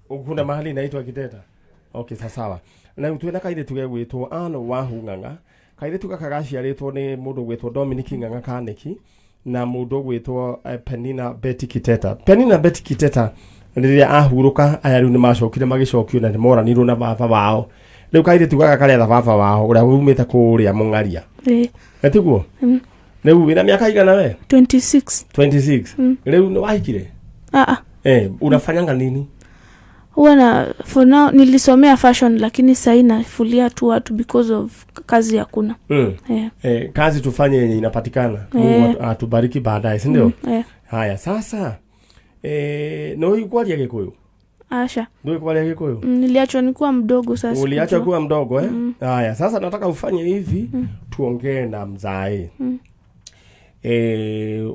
Kuna mahali inaitwa Kiteta. Okay, sawa. Na rĩu twĩna kairĩtu gegwĩtwo Ann Wahu Ng'ang'a. Kairĩtu gaka gaciarĩtwo nĩ mũndũ ũgwĩtwo Dominic Ng'ang'a Kanĩki na mũndũ ũgwĩtwo Penina Betty Kiteta. Penina Betty Kiteta rĩrĩa ahurũka aya rĩu nĩ macokire magĩcokio na nĩ moranirwo na baba wao. Rĩu kairĩtu gaka karetha baba wao ũrĩa umĩte kũrĩa Mũng'aria. Ĩĩ. Etiguo? Rĩu wĩna mĩaka igana we? 26. 26. Rĩu nĩ wahikire? Ah, ah. Unafanyanga nini? Huwa na, for now nilisomea fashion, lakini sahii nafulia tu watu because of kazi hakuna. Yeah. Kazi tufanye yenye inapatikana. Mungu atubariki baadaye, si ndio? Mm, yeah. Haya, sasa no ikwaria Gikuyu? Asha. Ndio kwaria Gikuyu? Niliachwa nikuwa mdogo sasa. Uliachwa sikujua. kuwa mdogo, eh? Haya, sasa nataka ufanye hivi, tuongee na mzae.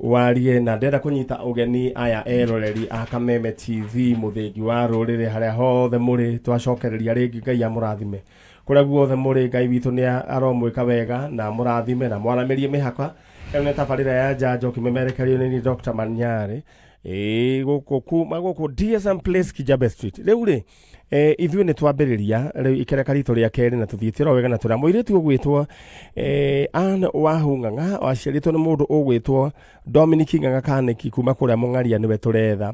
Warie na ndenda kunyita ũgeni aya eroreri a Kameme TV, mũthĩgi wa rũrĩrĩ, harĩa hothe mũrĩ. Twacokereria rĩngĩ, Ngai amũrathime kũrĩa guothe mũrĩ. Ngai witũ nĩ aromwĩka wega na mũrathime na mwaramĩrie mĩhaka. Ĩno nĩ tabarĩra ya Njanjo kĩmemerekerio nĩ niĩ Dr. Manyarĩ, ĩĩ, gũkũ kuma gũkũ DSM Place, Kijabe Street. Rĩu rĩ, ithuĩ nĩ twambĩrĩria rĩu ikereka ritũ rĩa kerĩ na tũthiĩte oro wega na tũrĩa mũirĩtu ũgwĩtwo Ann Wahu Ng'ang'a waciarĩtwo nĩ mũndũ ũgwĩtwo Dominic Ng'ang'a Kanĩki kuma kũrĩa Mũng'aria nĩwe tũretha.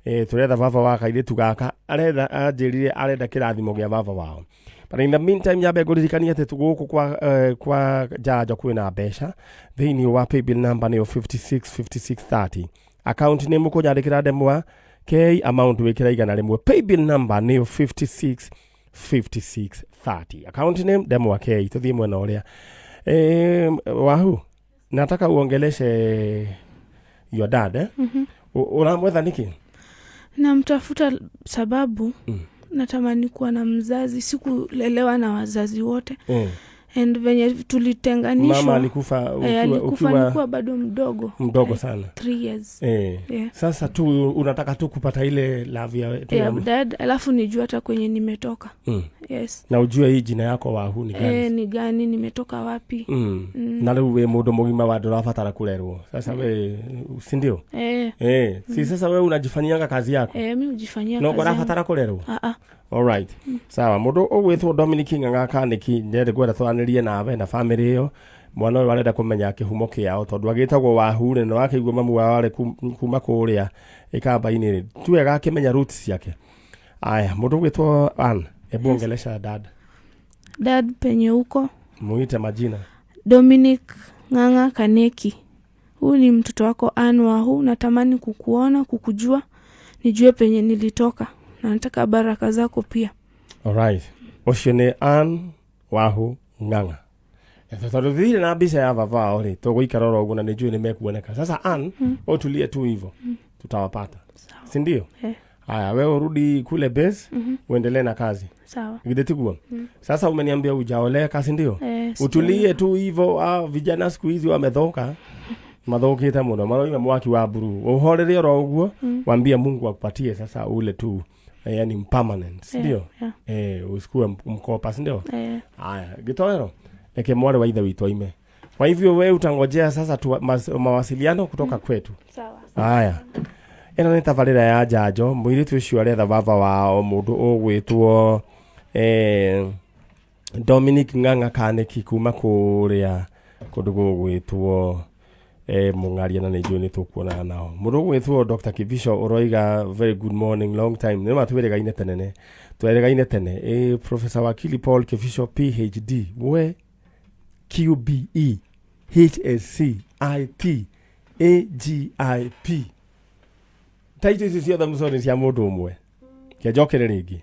Tũretha baba wa kairĩtu gaka, aretha, anjĩrire arenda kĩrathimo gĩa baba wao. But in the meantime, nyambe ngũririkanie atĩ gũkũ kwa Njanjo kwĩna mbeca thĩinĩ wa paybill number nĩyo 565630, account nĩ mũkũnyandĩkĩra ndemwa K, amount wĩkĩra 100. Paybill number nĩyo 565630, account name ndemwa K. Tũthiĩ mwena ũrĩa. Wahu, nataka uongeleshe your dad, eh? Ũramwetha nĩkĩ? Namtafuta sababu natamani kuwa na mzazi. Sikulelewa na wazazi wote and venye tulitenganishwa. Mama alikufa ukiwa, Alikufa ukiwa nikuwa bado mdogo. Mdogo sana. 3 years. Yeah. Sasa tu unataka tu kupata ile love ya, tu Yeah, dad, alafu nijue hata kwenye nimetoka. Yes. Na ujue hii jina yako Wahu ni gani. Ni gani, nimetoka wapi. Na rĩu wĩ mũndũ mũgima wa ndũrabatara kũrerwo sasa we, si ndio? Eh. Si sasa we unajifanyianga kazi yako? Mi hujifanyia No kazi yangu. ũrabatara kũrerwo? Ah, ah. Alright, sawa. Mũndũ ũgwĩtwo Dominic Ng'ang'a Kanĩki, ndĩrenda kwenda twaranĩrie nawe na famĩlĩ ĩyo. Mwana ũyũ arenda kũmenya kĩhumo kĩao tondũ agĩtagwo Wahu rĩ, na wakĩigua mamu wao arĩ kuma kũrĩa ĩkamba-inĩ rĩ, ti wega akĩmenya roots ciake. Aya, mũndũ ũgwĩtwo Ann, hebu ongelesha dad. Dad, penye huko. Muite majina. Dominic Ng'ang'a Kaneki, huyu ni mtoto wako Ann Wahu. Natamani kukuona, kukujua, nijue penye nilitoka, na nataka baraka zako pia. Alright, ũcio nĩ Ann Wahu Ng'ang'a. Tondũ thire na mbica ya baba wao rĩ, tũgũikara oro ũguo na nĩ njũĩ nĩ mekuoneka. Sasa Ann, utulie tu hivyo, tutawapata. Sawa. Si ndio? Eh. Haya, wewe urudi kule base, uendelee na kazi. Sawa. Githĩ tiguo? Sasa umeniambia ujaoleka, si ndio? Eh. Utulie tu hivyo. Vijana siku hizi wamedhoka, mathũkĩte mũno, maroima mwaki wa mburu. Ũhorere oro ũguo, wambie Mungu akupatie sasa ule tu yani permanent, si ndio? Yeah. Usikue mkopa, si ndio? Eh. Haya, gĩtoero reke mwarĩ wa ithe witũ aime. Kwa hivyo we utangojea sasa tu, mawasiliano kutoka kwetu. Sawa. Haya, ĩno nĩ tabarĩra ya Njanjo. Mũirĩtu ũcio aretha baba wao, mũndũ ũgwĩtwo Dominic Ng'ang'a Kanĩki kuma kũrĩa kũndũ gũgwĩtwo Mũng'aria, na nĩ njũĩ nĩ tũkuonana nao. Mũndũ ũgwĩtwo Dr. Kibicho ũroiga, "Very good morning, long time." Nĩ ma twĩrĩgaine tene, ne twĩrĩgaine tene. Professor Wakili Paul Kibicho, PhD, we QBE HSC IT AGIP, taito icio ciothe mũco nĩ cia mũndũ ũmwe. Kĩnjokere rĩngĩ,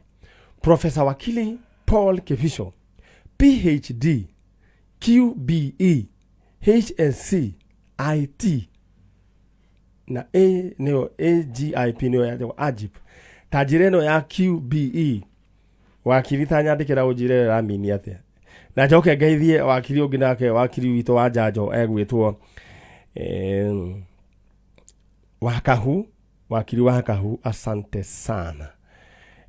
Professor Wakili Paul Kibicho, PhD QBE HSC IT na A nĩyo AGIP, nĩyo yandĩkwo AGIP. Ta njĩra ĩno ya QBE, wakiri, ta nyandĩkĩra ũnjĩre ĩramini atĩa, na njoke ngeithie wakiri ũngĩ nake, wakiri witũ wa Njanjo egwĩtwo Wakahu, wakiri Wakahu. Asante sana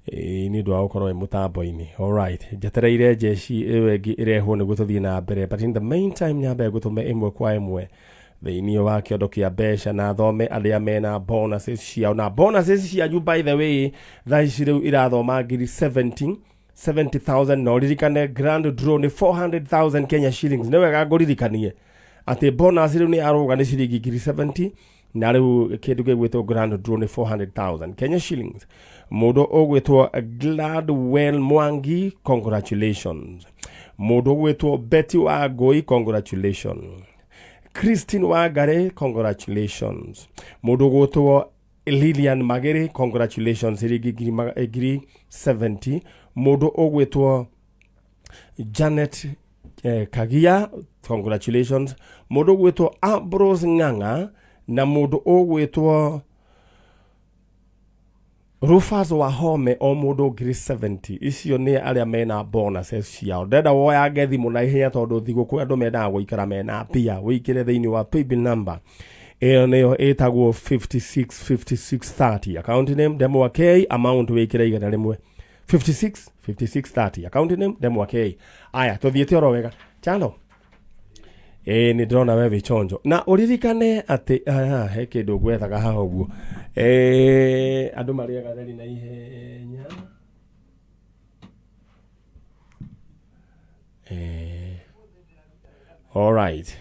nĩ ũndũ wa gũkorwo wĩ mũtambo-inĩ. Alright, njetereire njeci ĩyo ĩngĩ ĩrehwo nĩguo tũthiĩ na mbere, but in the meantime nyambe ngũtũme ĩmwe kwa ĩmwe. Thĩinĩ wa kĩondo kĩa mbeca na thome arĩa mena bonuses ciao na bonuses cianyu. By the way, thaa ici rĩu irathoma ngiri 70 70,000, na ũririkane grand draw nĩ 400,000 Kenya shillings. Nĩ wega ngũririkanie atĩ bonus rĩu nĩ yarũga nĩ ciringi ngiri 70, na rĩu kĩndũ gĩgwĩtwo grand draw nĩ 400,000 Kenya shillings. Mũndũ ũgwĩtwo Gladwell Mwangi, congratulations. Mũndũ ũgwĩtwo Betty Wangũi, congratulations. Christine Wangari, congratulations. Mũndũ ũgwĩtwo Lilian Magere, congratulations, ciringi ngiri 70. Mũndũ ũgwĩtwo Janet Kagia, congratulations. Mũndũ ũgwĩtwo Ambrose Ng'ang'a na mũndũ ũgwĩtwo Rufus Wahome, o mũndũ ngiri 70. Icio nĩ arĩa mena bonuses ciao. Ndenda woyange thimũ na ihenya tondũ thigũkũ andũ mendaga gũikara mena mbia. Wĩingĩre thĩinĩ wa paybill number ĩyo nĩyo ĩtagwo 565630, account name Ndemwa K, amount wĩkĩre 100. 56 5630, account name Ndemwa K. Aya, tũthiĩte oro wega chano. Ĩĩ, nĩ ndĩrona we wĩ chonjo na ũririkane atĩ aya he kĩndũ ngwethaga haha ũguo. Andũ marĩaga theri na ihenya. Alright,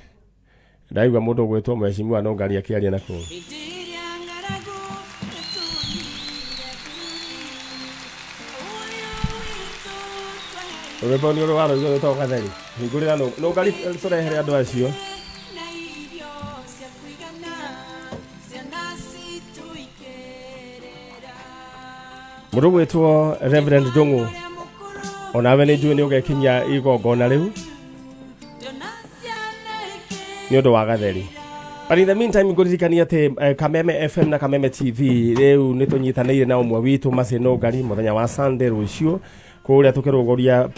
ndaigua mũndũ ũgwĩtwo mheshimiwa no ngari akĩaria na kũu. Hĩndĩ ĩrĩa ng'aragu ĩtũnyire bũrũri ũyũ witũ tweheire. Rwĩmbo nĩ ũrĩ warũigua rwĩtagwo Gatheri. Hingũrĩra no ngari tũrehere andũ acio. Na irio cia kũigana ciana citũ ikerera. Mũndũ ũgwĩtwo Reverend Ndũng'ũ, Ũrĩa mũkũrũ onawe nĩ njũĩ nĩ ũgekinyia igongona rĩu ndona ciana nĩ ũndũ wa Gatheri. But in the meantime, ngũririkania atĩ Kameme FM na Kameme TV rĩu nĩ tũnyitanĩire na ũmwe witũ Maseno Ngari mũthenya wa Sunday rũciũ kũrĩa tũkĩrũgũria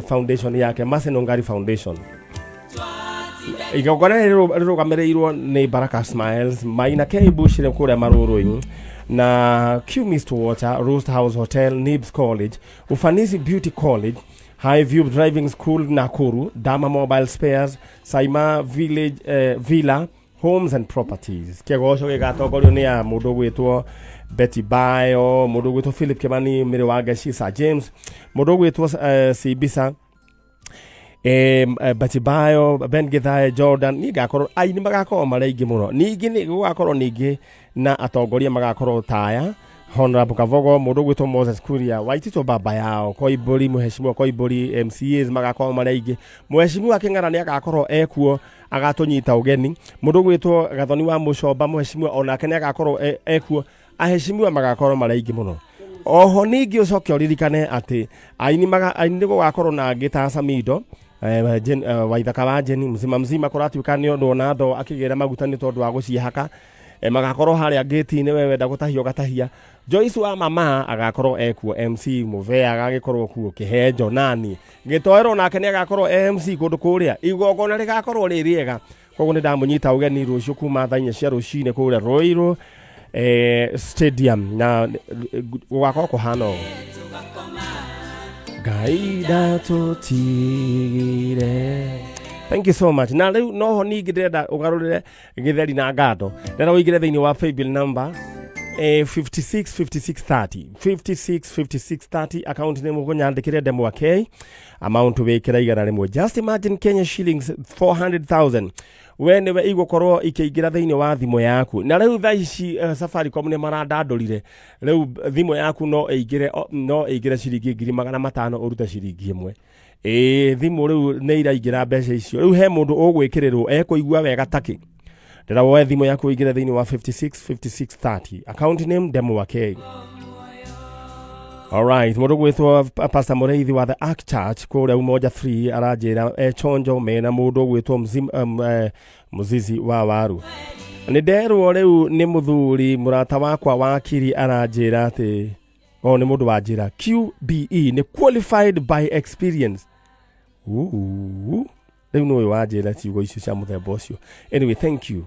foundation yake, Maseno Ngari Foundation. Igongona rĩrĩ rĩrũgamĩrĩirwo nĩ Baraka Smiles, Maina K Bushire kũrĩa Marũrũ-inĩ na Q Mist Water, Roast House Hotel, Nibs College, Ufanisi Beauty College, High View Driving School Nakuru, Dama Mobile Spares, Saima Village, Villa Homes and Properties. Kĩgoco gĩgatongorio nĩ ya mũndũ ũgwĩtwo Betty Bayo, mũndũ ũgwĩtwo Philip Kimani, Mĩrĩ wa Ngeci, Sir James, mũndũ ũgwĩtwo Sibisa, Betty Bayo, Ben Githae, Jordan. Niĩ ngakorwo aini magakorwo marĩ aingĩ mũno. Ningĩ nĩ gũgakorwo ningĩ na atongoria magakorwo taya Honorable Kavogo, mũndũ ũgwĩtwo Moses Kuria, Waitito, baba yao Koimbũri, Mheshimiwa Koimbũri, MCAs magakorwo marĩ aingĩ. Mheshimiwa Kĩng'ara nĩ agakorwo ekuo agatũnyita ũgeni. Mũndũ ũgwĩtwo Gathoni wa Mũcomba, Mheshimiwa onake nĩ agakorwo ekuo. Aheshimiwa magakorwo marĩ aingĩ mũno. Oho ningĩ ũcoke ũririkane atĩ aini aini nĩ gũgakorwo na angĩ ta Samido, Waithaka wa Jeni mzima mzima kũratuĩka nĩ ũndũ ona ndo akĩgĩra maguta nĩ tondũ wa gũciĩhaka. Magakorwo harĩa ngĩti-inĩ, we wenda gũtahia ũgatahia. Joyce wa mama agakorwo ekuo MC, Mũbea agagĩkorwo kuo, Kĩhenjo nani Gĩtoero nake nĩ agakorwo e MC kũndũ kũrĩa. Igongona rĩgakorwo rĩ rĩega, koguo nĩ ndamũnyita ũgeni rũciũ kuma thaa 4 cia rũcinĩ kũrĩa Ruiru Stadium, na gũgakorwo kũhana ũũ. Ngai ndatũtigire. Thank you so much. Na rĩu noho ningĩ ndĩrenda ũgarũrĩre gĩtheri na ngando. Ndĩrenda ũingĩre thĩinĩ wa paybill number 56 56 30, 56 56 30, account nĩ mũkũnyandĩkĩre Ndemwa K, amount wĩkĩra 100. Just imagine Kenya shillings 400,000 we nĩwe igũkorwo ikĩingĩra thĩinĩ wa thimũ yaku. Na rĩu thaa ici Safaricom nĩ marandandũrire rĩu thimũ yaku no ĩingĩre no ĩingĩre ciringi 500,000 ũrute ciringi 1. Ĩĩ, thimũ rĩu nĩ iraingĩra mbeca icio. Rĩu he mũndũ ũgwĩkĩrĩrwo ekũigua wega takĩ. Ndĩra woe thimũ yaku ũingĩre thĩinĩ wa 56 56 30, account name Ndemwa K. Alright, mũndũ gwĩtwo Pastor Mũrĩithi wa The Ark Church kũrĩa Umoja 3 aranjĩra chonjo mena mũndũ gwĩtwo Mũzizi wa waru. Nĩ nderwo rĩu nĩ mũthuri mũrata wakwa wakiri aranjĩra atĩ o nĩ mũndũ wanjĩra QBE nĩ qualified by experience. Uu, rĩu nĩ ũyũ wanjĩra ciugo icio cia mũthemba ũcio. Anyway, thank you.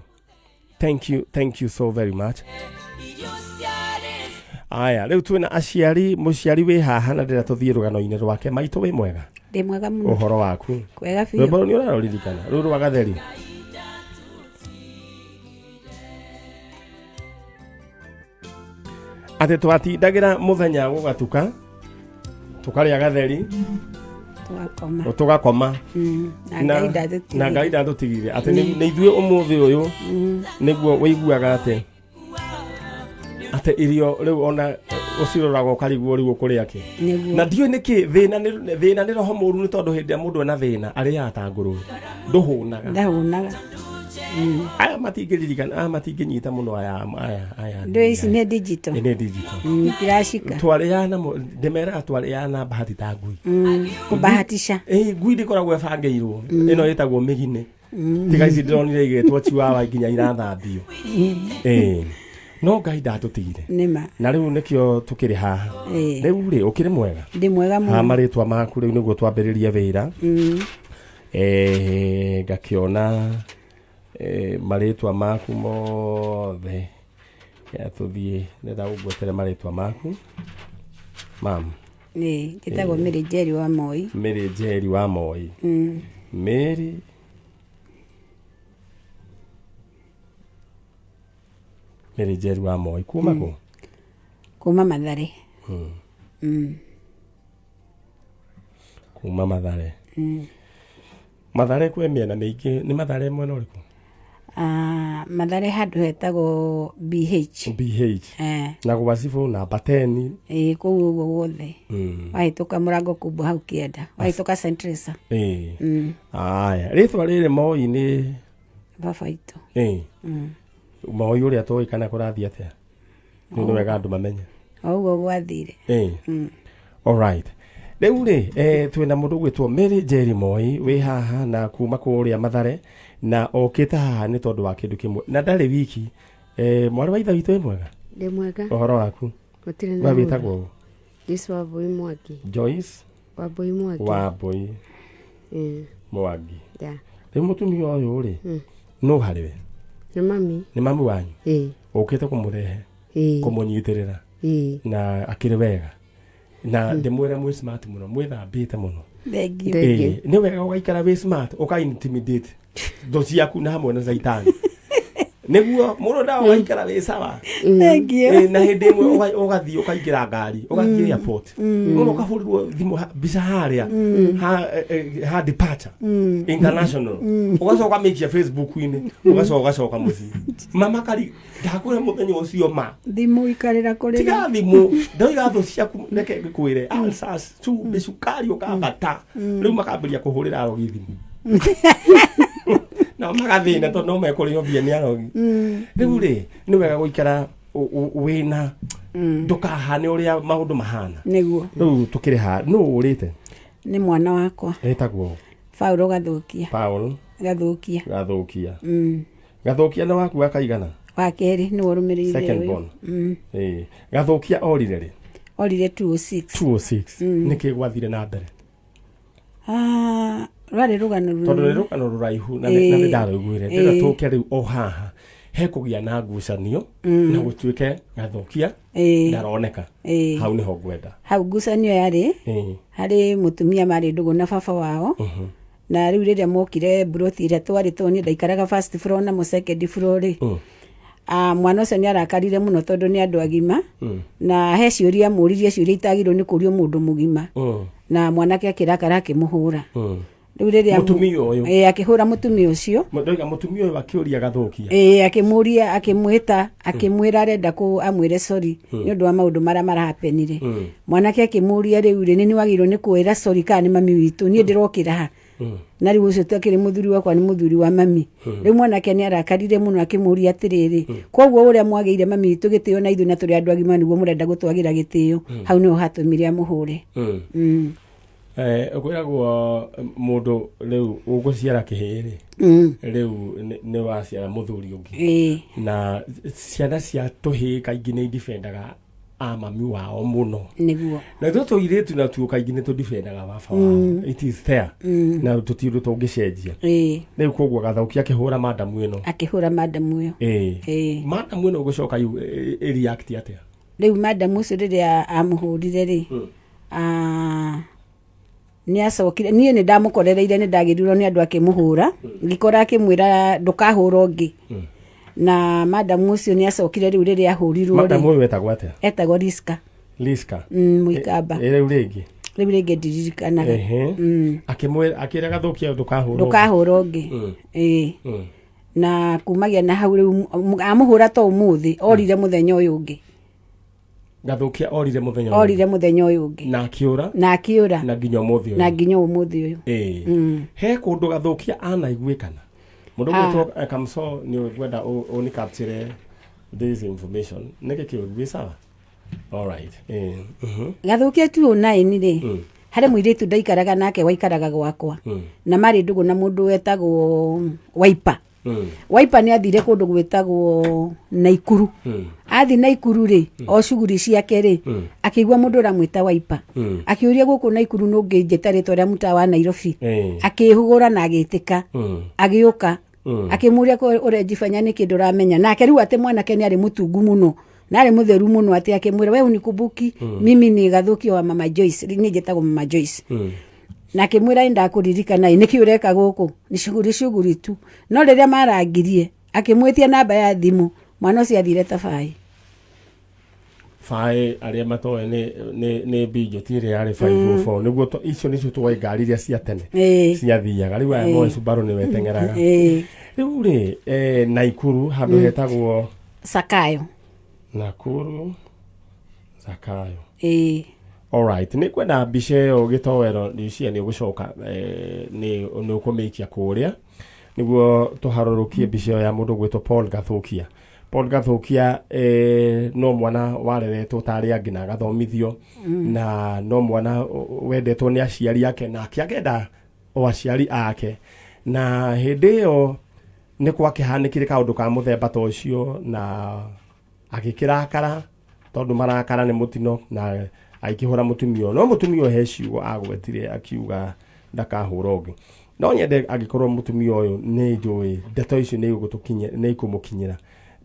Thank you, thank you so very much. Aya, rĩu twĩna aciari, mũciari wĩ haha na ndĩra tũthiĩ rũgano-inĩ rwake. Maitũ, wĩ mwega? Ndĩ mwega mũno. Ũhoro waku? Kwega biũ. Rwĩmbo rũu nĩ ũrarũririkana rũu rwa Gatheri? Atĩ twatindagĩra mũthenya gũgatuka tũkarĩa gatheri Tũgakoma. Tũgakoma. Na Ngai ndatũtigire. Na Ngai ndatũtigire atĩ nĩ ithuĩ ũmũthĩ ũyũ nĩguo ũiguaga atĩ irio rĩu ona ũciroraga ũkarigwo rĩu ũkũrĩa kĩ. Nĩguo. Na ndiũĩ nĩkĩ thĩna nĩ roho mũru, nĩ tondũ hĩndĩ ĩrĩa mũndũ ena thĩna arĩaga ta ngũrũwe, ndũhũnaga. Ndahũnaga. Aya matingĩririkana, aya matingĩnyita mũno, aya Ndũ ici nĩ digital. Nĩ digital. Itiracika. Twarĩaga na ndĩmeraga twarĩaga na bahati ta ngui. Kũbahatisha. Ĩ, ngui ndĩkoragwo ĩbangĩirwo, ĩno ĩtagwo mĩgine, tiga ici ndĩronire igĩtwo chiwawa nginya irathambio. Ĩ, no Ngai ndatũtigire. Nĩma. Na rĩu nĩkĩo tũkĩrĩ haha. Rĩu rĩ, ũkĩrĩ mwega? Ndĩ mwega Ha mũno. Marĩtwa maku rĩu nĩguo twambĩrĩrie wĩra. Ngakĩona marĩtwa maku mothe ya tũthiĩ, ndenda gũgwetere marĩtwa maku, mam. Ĩ, njĩtagwo Mary Njeri wa Moi. Mary Njeri wa Moi. Mary Njeri wa Moi kuma kũ? Kuma Mathare. Kuma Mathare. Mathare kwĩ mĩena mĩingĩ, nĩ Mathare mwena ũrĩkũ? Ah, Mathare handũ hetagwo BH. BH. Na gwa cibũ namba 10. Ĩ, kũu ũguo guothe. Wahĩtũka mũrango kubwa hau kĩanda, wahĩtũka St. Teresa. Ĩ, aya, rĩtwa rĩrĩ Moi nĩ Baba witũ. Ĩ, Moi ũrĩa tũĩ kana kũrathiĩ atĩa? Rĩu nĩ wega andũ mamenye. O ũguo gwathire. Ĩ, alright, rĩu rĩ, twĩna mũndũ ũgwĩtwo Mary Njeri Moi wĩ haha na kuma kũrĩa Mathare, na okĩte haha nĩ tondũ wa kĩndũ kĩmwe, na ndarĩ wiki. Mwarĩ wa ithe witũ, wĩ mwega? Ndĩ mwega. Ũhoro waku? Gũtirĩ na We ũru. wĩtagwo ũ? Joyce Wambui Mwangi. Joyce Wambui Mwangi. Wambui Mwangi. Yeah. Rĩu mũtumia ũyũ rĩ, nũ harĩ we? Nĩ mami. Nĩ mami wanyu? Ĩĩ. Ũkĩte kũmũrehe? Ĩĩ. Kũmũnyitĩrĩra? Ĩĩ. Na akĩrĩ wega, na ndĩmwĩre mwĩ smart mũno, mwĩthambĩte mũno. Thank you. Thank you. Ĩĩ, nĩ wega ũgaikara wĩ smart, ũka intimidate thũ ciaku na hamwe na caitani, nĩguo mũndũ ndawa ũgaikara wĩ sawa. Thank you. Ĩĩ, na hĩndĩ ĩmwe ũgathiĩ ũkaingĩra ngari, ũgathiĩ airport, mũndũ ũkahũrĩrwo thimũ mbica harĩa ha departure international, ũgacoka ũkamĩikia Facebook-inĩ, ũgacoka ũgacoka mũciĩ, mama kari ndakwĩra mũthenya ũcio ma Thimũ ikarĩra kũrĩra. Tiga thimũ, ndoiga thũ ciaku, reke ngĩkwĩre, ulcers, cumbĩ, cukari ũkambata, rĩu makambĩria kũhũrĩra arogi thimũ, nao magathĩna tondũ no mekũrĩo mbia nĩ arogi. Rĩu rĩ, nĩ wega gũikara wĩna ndũkahane ũrĩa maũndũ mahana. Nĩguo. Rĩu tũkĩrĩ ha, nũ ũrĩte? Nĩ mwana wakwa. Etagwo? Paulo Gathũkia. Paul. Gathũkia. Gathũkia. Gathũkia nĩ waku akaigana? Wa kerĩ, nĩwe ũrũmĩrĩire Second ũyũ. born. Ĩĩ. Gathũkia orire rĩ? Orire 206. 206. Nĩkĩ gwathire na mbere? Ah, rwarĩ rũgano Tondũ nĩ rũnene. rũgano rũraihu na nĩ ndarũiguire, ndĩrenda tũke rĩu o haha hekũgĩa na ngucanio na gũtuĩke Gathũkia ndaroneka. Hau nĩho ngwenda. Hau ngucanio yarĩ harĩ mũtumia marĩ ndũgũ na baba wao, na rĩu rĩrĩa mokire mburoti ĩrĩa twarĩ, tondũ niĩ ndaikaraga first floor na mo second floor rĩ, ah, mwana ũcio nĩ arakarire mũno tondũ nĩ andũ agima, na he ciũria mũririe, ciũria itagĩrĩirwo nĩ kũrio mũndũ mũgima, na mwanake akĩrakara akĩmũhũra. Rĩu rĩrĩa Mũtumia ũyũ? Ĩĩ, akĩhũra mũtumia ũcio. Ndoiga mũtumia ũyũ akĩũria Gathũkia. Ĩĩ, akĩmũria, akĩmwĩta, akĩmwĩra arenda kũ amwĩre sorry nĩ ũndũ wa maũndũ marĩa marahapenire. Mwanake akĩmũria, rĩu rĩ, nĩ wagĩrĩirwo nĩ kwĩra sorry kana nĩ mami witũ? Niĩ ndĩrokĩra ha na rĩu ũcio takĩrĩ mũthuri wakwa, nĩ mũthuri wa mami. Rĩu mwanake nĩ arakarire mũno, akĩmũria atĩrĩrĩ, koguo ũrĩa mwagĩire mami witũ gĩtĩo na ithuĩ na tũrĩ andũ agima nĩguo mũrenda gũtwagĩra gĩtĩo? Hau nĩho hatũmire amũhũre. Kwĩragwo mũndũ rĩu ũgũciara kĩhĩĩ rĩ, rĩu nĩ waciara mũthuri ũngĩ. Na ciana cia tũhĩĩ kaingĩ nĩ idefendaga a mami wao mũno. Nĩguo. Na ithuĩ tũirĩtu natuo kaingĩ nĩ tũdefendaga baba wao. It is there na tũtirĩ ũndũ tũngĩcenjia. Rĩu koguo Gathauki akĩhũra madamu ĩno. Akĩhũra madamu ĩyo. Madamu ĩno ũgũcoka ĩreact atĩa? Rĩu madamu ũcio rĩrĩa amũhũrire rĩ, ah, nĩ acokire, niĩ nĩ ndamũkorereire, nĩ ndagĩrirwo nĩ andũ akĩmũhũra, ngĩkora akĩmwĩra ndũkahũra ũngĩ. Na madamu ũcio nĩ acokire rĩu rĩrĩa ahũrirwo Madam rĩ ũyũ wetagwo atĩa? Etagwo Riska. Liska. Mũikamba. Rĩu rĩngĩ? Rĩu rĩngĩ ndiririkanaga. Ehe. Akĩmwĩra, akĩra Gathũkia ndũkahũrwo. Ndũkahũra ũngĩ. Ĩĩ. Na kumagia na hau rĩu amũhũra to ũmũthĩ orire mũthenya ũyũ ũngĩ. Gathũkia orire mũthenya ũyũ. Orire mũthenya ũyũ ũngĩ. Na akĩũra. Na akĩũra. Na nginya ũmũthĩ ũyũ. Na nginya ũmũthĩ ũyũ. Ĩĩ. He kũndũ Gathũkia anaiguĩkana. Mũndũ ũgwĩtwo Kamso nĩ ũkwenda ũni capture this information. Nĩkĩ kĩũru wĩ sawa? All right. Ĩĩ. Gathũkia tu nine rĩ, harĩ mũirĩtu ndaikaraga nake waikaraga gwakwa na marĩ ndũgũ na mũndũ wetagwo Waipa. Waipa nĩ athire kũndũ gwĩtagwo Naikuru. Athi Naikuru rĩ, o cuguri ciake rĩ, akĩigua mũndũ ũramwĩta Waipa. Akĩũria gũkũ Naikuru nũngĩnjĩta rĩtwa rĩa mũtaa wa Nairobi. Akĩhũgũra na agĩtĩka. Agĩũka. Akĩmũria ko ũrenjibanya nĩkĩ ndũramenya. Nake rĩu atĩ mwanake nĩ arĩ mũtungu mũno na arĩ mũtheru mũno, atĩ akĩmwĩra, "We unikumbuki? Mimi ni Gathũkio wa Mama Joyce, niĩ njĩtagwo Mama Joyce." Na akĩmwĩra, "Ĩ, ndakũririkana, ĩ nĩkĩ ũreka gũkũ?" Nĩ cuguri cuguri tu. No rĩrĩa marangirie akĩmwĩtia namba ya thimũ, mwana ũcio athire tabai. Baĩ arĩa matoĩ nĩ mbinjũ ĩrĩa yarĩ 504 nĩguo icio nĩcio twoĩ ngari iria cia tene ciathiaga. Rĩu aya moĩ Subaru nĩ weteng'eraga. Rĩu rĩ, Naikuru handũ hetagwo Sakayo. Nakuru Zakayo. Ĩĩ. Alright, nĩ kwenda mbica ĩyo gĩtoero nicia nĩ ũgũcoka nĩ ũkũmĩikia kũrĩa nĩguo tũharũrũkie mbica ĩyo ya mũndũ gwĩtwo Paul Gathũkia. Paul Gathũkia no mwana wareretwo ta arĩa angĩ na agathomithio na no mwana wendetwo nĩ aciari ake nake akenda o aciari ake, na hĩndĩ ĩyo nĩ gwakĩhanĩkire kaũndũ ka mũthemba ta ũcio na agĩkĩrakara, tondũ marakara nĩ mũtino, na agĩkĩhũra mũtumia ũyũ. No mũtumia ũyũ he ciugo agwetire akiuga ndakahũra ũngĩ. No nyende angĩkorwo mũtumia ũyũ nĩ njũĩ ndeto icio nĩ ikũmũkinyĩra,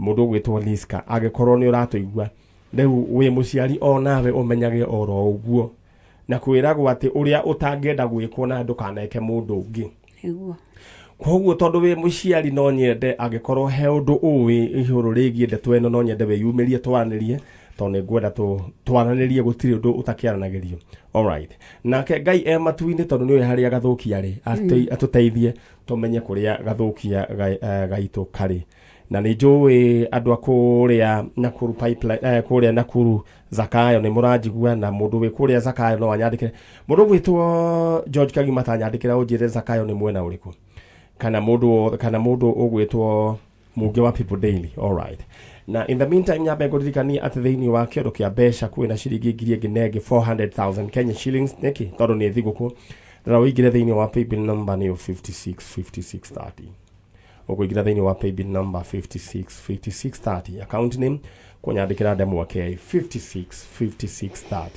mũndũ ũgwĩtwo Liska, angĩkorwo nĩ ũratũigua rĩu wĩ mũciari o nawe ũmenyage oro ũguo na kwĩragwo atĩ ũrĩa ũtangĩenda gwĩkwo na ndũkaneke mũndũ ũngĩ. Nĩguo. Koguo tondũ wĩ mũciari, no nyende angĩkorwo he ũndũ ũĩ igũrũ rĩgiĩ ndeto ĩno, no nyende wĩyumĩrie twaranĩrie, tondũ nĩ ngwenda twaranĩrie, gũtirĩ ũndũ ũtakĩaranagĩrio. Alright, nake Ngai e matu-inĩ, tondũ nĩũĩ harĩa Gathũkia rĩ, atũteithie tũmenye kũrĩa Gathũkia gaitũ karĩ. Na nĩ njũĩ andũ a kũrĩa Nakuru pipeline, kũrĩa Nakuru Zakayo nĩ mũranjigua, na mũndũ wĩ kũrĩa Zakayo no anyandĩkĩre. Mũndũ ũgwĩtwo George Kagima tanyandĩkĩra ũnjĩre Zakayo nĩ mwena ũrĩkũ, kana mũndũ kana mũndũ ũgwĩtwo Mũngĩ wa People Daily. Alright, na in the meantime nyambe ngũririkanie atĩ thĩinĩ wa kĩondo kĩa mbeca kwĩna ciringi ngiri ĩngĩ na ĩngĩ, 400,000 Kenya shillings. Nĩkĩ? Tondũ nĩ thigũkũ. Ndĩra ũingĩre thĩinĩ wa paybill number nĩyo 565630. Ũkũingĩra thĩinĩ wa paybill number 565630, account name kũnyandĩkĩra ndemwa K, 565630.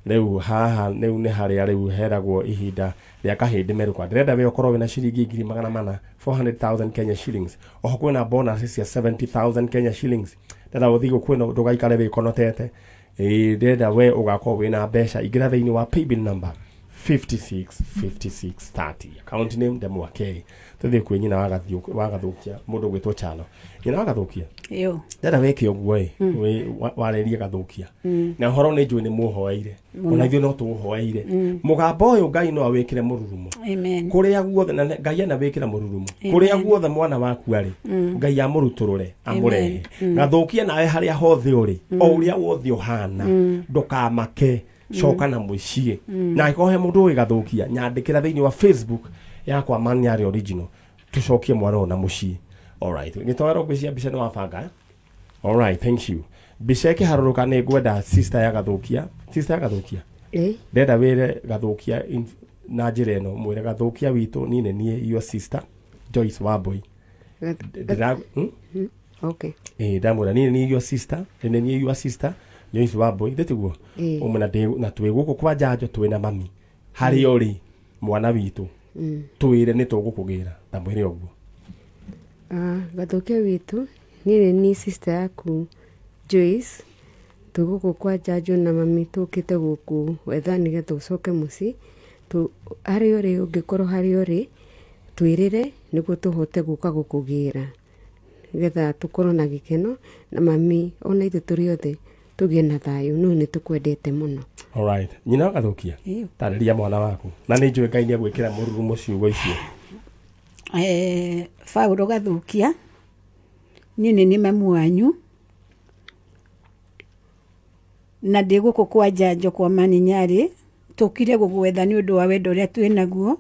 Rĩu haha rĩu nĩ harĩa rĩu heragwo ihinda rĩa kahĩndĩ merũka. Ndĩrenda we ũkorwo wĩna ciringi 400,000, 400,000 Kenya shillings. Oho kwĩna bonus cia 70,000 Kenya shillings. Ndĩrenda ũthiĩ gũkũ ĩno ndũgaikare wĩkonotete. Ĩĩ, ndĩrenda we ũgakorwo wĩna mbeca. Ingĩra thĩinĩ wa paybill number 565630, account name ndemwa K. Tũthiĩ kwĩ nyina wa Gathũkia, mũndũ ũgwĩtwo Chano. Nyina wa Gathũkia. Yo. Ndĩrenda wĩke ũguo ĩ, warĩrie Gathũkia na ũhoro nĩ njũĩ nĩ mũhoeire, ona ithuĩ no tũũhoeire. Mũgambo ũyũ Ngai no awĩkĩre mũrurumo Amen. kũrĩa guothe, na Ngai anawĩkĩra mũrurumo kũrĩa guothe mwana waku arĩ, Ngai amũrutũrũre amũrehe. Gathũkia nawe harĩa hothe ũrĩ, o ũrĩa wothe ũhana, ndũkamake, coka na mũciĩ. Na angĩkorwo he mũndũ ũĩ Gathũkia, nyandĩkĩra thĩinĩ wa Facebook yakwa Maniarĩ Original, tũcokie mwana ũyũ na mũciĩ. Alright, gĩtoero ngwĩcia mbica nĩ wabanga, eh? Alright, thank you. Mbica ĩkĩharũrũka nĩ ngwenda sister ya Gathũkia, sister ya Gathũkia. Ĩ. Ndenda wĩre Gathũkia na njĩra ĩno, mwĩre Gathũkia witũ, niĩ nĩ niĩ your sister Joyce Wambui. Ndĩra? Okay. Ĩĩ, ndamwĩra niĩ nĩ your sister, nĩ niĩ your sister Joyce Wambui, ndĩtiguo? Ĩĩ. Ũmwe na na twĩ gũkũ kwa njanjo twĩna mami. Harĩa ũrĩ mwana witũ, twĩre nĩ tũgũkũgĩra, ta mwĩre ũguo. Ah, Gathũkia witũ, niĩ nĩ niĩ sister yaku Joyce, twĩ gũkũ kwa njanjo na mami, tũkĩte gũkũ wetha nĩgetha ũcoke mũciĩ. Harĩa ũrĩ, ũngĩkorwo harĩa ũrĩ, twĩrĩre nĩguo tũhote gũka gũkũgĩra. nĩgetha tũkorwo na gĩkeno na mami ona ithuĩ tũrĩ othe tũgĩe na thayũ no nĩ tũkwendete mũno. Alright. Nyina wa Gathukia, Ĩyo. tarĩria mwana waku. Na nĩ njũĩ Ngai nĩ egwĩkĩra mũrurumo ciugo icio. Paulo Gathukia, niĩ nĩ niĩ mamu wanyu na ndĩ gũkũ kwa Njanjo kwa Maninyarĩ, tũkire gũgwetha nĩ ũndũ wa wendo ũrĩa twĩ naguo,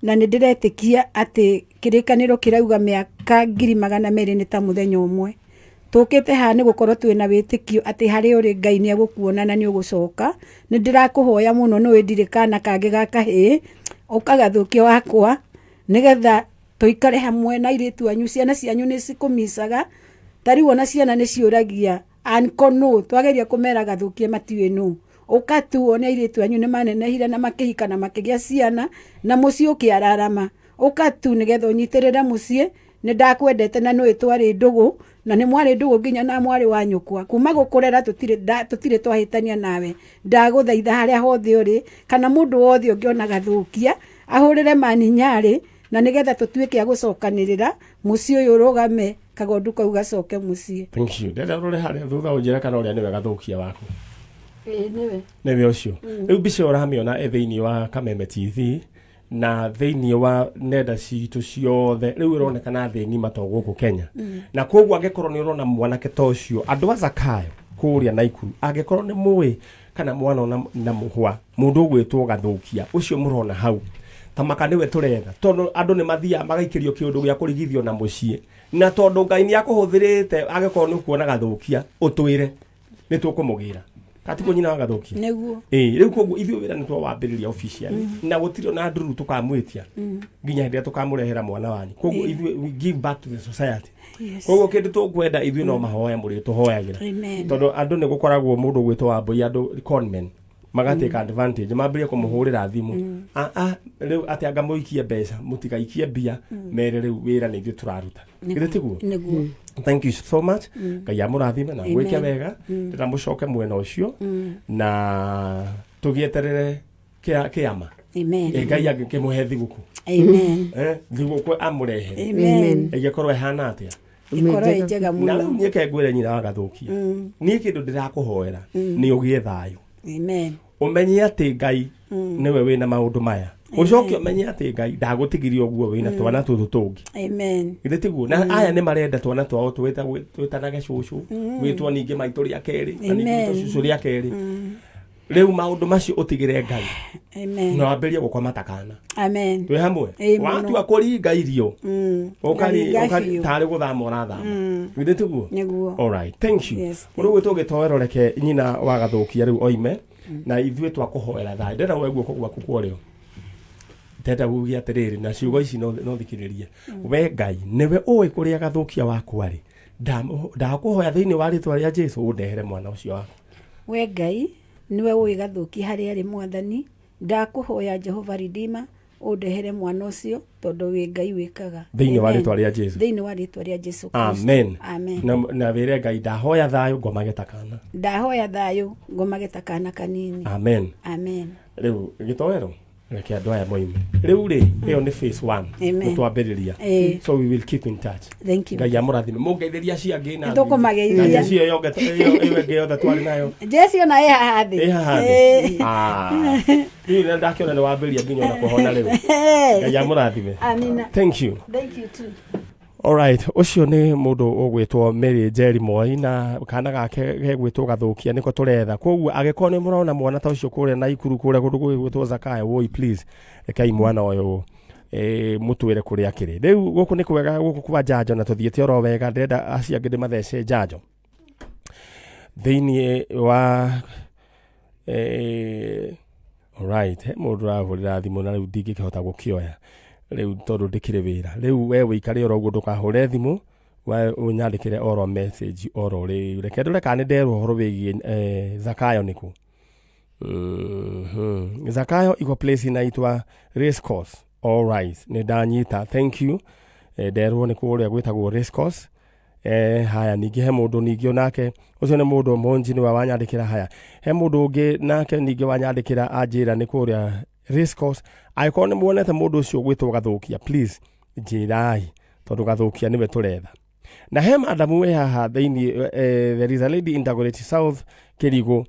na nĩ ndĩretĩkia atĩ kĩrĩkanĩro kĩrauga mĩaka 200,000 nĩ ta mũthenya ũmwe. Tũkĩte haha nĩ gũkorwo twĩna wĩtĩkio atĩ harĩa ũrĩ Ngai nĩ egũkuona na nĩ ũgũcoka. Nĩ ndĩrakũhoya mũno, nĩ ũĩ ndirĩ kana kangĩ ga kahĩĩ, ũkagathũkia wakwa nĩgetha tũikare hamwe na airĩtu anyu. Ciana cianyu nĩ cikũmicaga, ta rĩu ona ciana nĩ ciũragia uncle nũ, twageria kũmera gathũkie matiũĩ nũ. Ũka tu wone airĩtu anyu nĩ manenehire na makĩhika na makĩgĩa ciana na mũciĩ ũkĩararama. Ũka tu nĩgetha ũnyitĩrĩre mũciĩ. Nĩ ndakwendete na nĩũĩ twarĩ ndũgũ, na nĩ mwarĩ ndũgũ nginya na mwarĩ wa nyũkwa. Kuma gũkũrera tũtirĩ twahĩtania nawe. Ndagũthaitha harĩa hothe ũrĩ, kana mũndũ wothe ũngĩona gathũkia, ahũrĩre Maninyarĩ, na nĩgetha tũtuĩke a gũcokanĩrĩra, mũciĩ ũyũ ũrũgame, kagondu kau gacoke mũciĩ. Thank you. Ndĩrenda ũrore harĩa thutha ũnjĩre kana ũrĩa nĩwe gathũkia waku. Ĩĩ nĩwe. Nĩwe ũcio. Rĩu mbica ĩyo ũramĩona ĩ thĩinĩ wa Kameme TV na thĩinĩ wa nenda citũ ciothe, rĩu ĩronekana thĩ ng'ima to gũkũ Kenya. Na koguo angĩkorwo nĩ ũrona mwanake ta ũcio, andũ a Zakayo kũrĩa Naikuru, angĩkorwo nĩ mũĩ kana mwana na mũhwa mũndũ ũgwĩtwo Gathũkia ũcio mũrona hau, ta maka nĩwe tũretha, tondũ andũ nĩ mathiaga magaikĩrio kĩũndũ gĩa kũrigithio na mũciĩ, na tondũ Ngai nĩ akũhũthĩrĩte, angĩkorwo nĩ ũkuona Gathũkia ũtwĩre nĩ tũkũmũgĩra katiguo nyina wa Gathũkia. Nĩguo. Ĩĩ, rĩu koguo ithuĩ wĩra nĩ twawambĩrĩria officially na gũtirĩ ona nduru tũkamwĩtia nginya hĩndĩ ĩrĩa tũkamũrehera mwana wanyu. Koguo ithuĩ we give back to the society. Koguo kĩndũ tũkwenda ithuĩ no mahoya mũrĩtũhoyagĩra. Amen. Tondũ andũ nĩ gũkoragwo mũndũ gwĩtwo Wambũi, andũ conmen magatake advantage mambĩrĩrie kũmũhũrĩra thimũ, ah ah rĩu atĩ anga mũikie mbeca, mũtigaikie mbia, mere rĩu wĩra nĩ ithuĩ tũraruta. Githĩ tiguo? Nĩguo. Thank you so much. Ngai amũrathime na gwĩke wega. Ndĩra mũcoke mwena ũcio na tũgĩeterere kĩama. Amen. Ngai angĩkĩmũhe thigũkũ. Amen. Thigũkũ amũrehere. Amen. Ĩngĩkorwo ĩhana atĩa? Ĩkorwo ĩ njega Na mũno. rĩu niĩ ke ngwĩre nyina wa Gathũkia, niĩ kĩndũ ndĩrakũhoera nĩ ũgĩe thayũ. Amen. Ũmenye atĩ Ngai nĩwe wĩna maũndũ maya. Ũcoke ũmenye atĩ Ngai ndagũtigirie ũguo wĩna twana tũtũ tũngĩ. Amen. Githĩ tiguo? Na aya nĩ marenda twana twao twĩtanage cũcũ, gwĩtwo ningĩ maitũ rĩa kerĩ, na ningĩ gwĩtwo cũcũ rĩa kerĩ. Rĩu maũndũ macio ũtigĩre Ngai. Amen. Na wambĩrĩrie gũkoma ta kana. Amen. Twĩ hamwe? Ĩĩ, mũno. Watua kũringa irio. Ngaringa biũ. Tarĩ gũthama ũrathama. Githĩ tiguo? Nĩguo. All right. Thank you. Yes, Rĩu gwĩtwo gĩtoero, reke nyina wa Gathũkia rĩu oime na ithuĩ twakũhoera thayũ. Ndĩrenda woe guoko gwaku kwa ũrĩo. Ndĩrenda uge atĩrĩrĩ, na ciugo ici no thikĩrĩrie. We Ngai nĩwe ũĩ kũrĩa Gathũkia wakwa rĩ. Ndakũhoya thĩinĩ wa rĩtwa rĩa Jesu ũndehere mwana ũcio waku. We Ngai nĩwe ũĩ Gathũkia harĩa arĩ Mwathani. Ndakũhoya Jehova Redeemer ũndehere mwana ũcio, tondũ wĩ Ngai wĩkaga. Thĩinĩ wa Amen. rĩtwa rĩa Jesu. Thĩinĩ wa rĩtwa rĩa Jesu Kristo. Amen. Amen. Na wĩre Ngai ndahoya thayũ ngomage ta kana. Ndahoya thayũ ngomage ta kana kanini. Amen. Amen. Rĩu gĩtoero reke andũ aya moime. Rĩu rĩ, ĩyo nĩ phase 1. Amen. Nĩtwambĩrĩria. So we will keep in touch. Thank you. Ngai amũrathime. Mũngeithĩria acio angĩ na Nĩtũkũmageithia. na jeci ĩyo yonge ĩyo ĩngĩ yothe twarĩ nayo. Jeci ona ĩ haha thĩ. Ĩ haha thĩ. Ah. Rĩu nĩ ndakĩona nĩ wambĩrĩria nginya ona kũhona rĩu. Ngai amũrathime. Amina. Thank you. Thank you too. Alright, ũcio nĩ mũndũ ũgwĩtwo Mary Njeri Moi na kana gake gegwĩtwo Gathũkia nĩko tũretha. Koguo angĩkorwo nĩ mũrona mwana ta ũcio kũrĩa Naikuru kũrĩa kũndũ gwĩtwo Zakayo, woi please rekei mwana ũyũ mũtwĩre kũrĩa akĩrĩ. Rĩu gũkũ nĩ kwega gũkũ kwa njanjo na tũthiĩte oro wega, ndĩrenda acio angĩ ndĩmathece njanjo thĩinĩ wa alright, he mũndũ ũrahũrĩra thimũ na rĩu ndingĩkĩhota gũkĩoya rĩu tondũ ndĩkĩrĩ wĩra. Rĩu we wĩikare oro ũguo, ndũkahũre thimũ, we ũnyandĩkĩre oro message oro rĩu. Reke ndore kana nĩ nderwo ũhoro wĩgiĩ Zakayo nĩkũ. Zakayo iko place inaitwa race course. All right, nĩ ndanyita, thank you. Nderwo nĩ kũrĩa gwĩtagwo race course. Haya, ningĩ he mũndũ ningĩ onake ũcio nĩ mũndũ Monji nĩwe wanyandĩkĩra. Haya, he mũndũ ũngĩ nake ningĩ wanyandĩkĩra anjĩra nĩ kũrĩa race course. Angĩkorwo nĩ muonete mũndũ ũcio gwĩtwo Gathũkia, please njĩrai, tondũ Gathũkia nĩwe tũretha. Na he madamu wĩ haha thĩinĩ, there is a lady in Dagoretti South Kĩrigũ,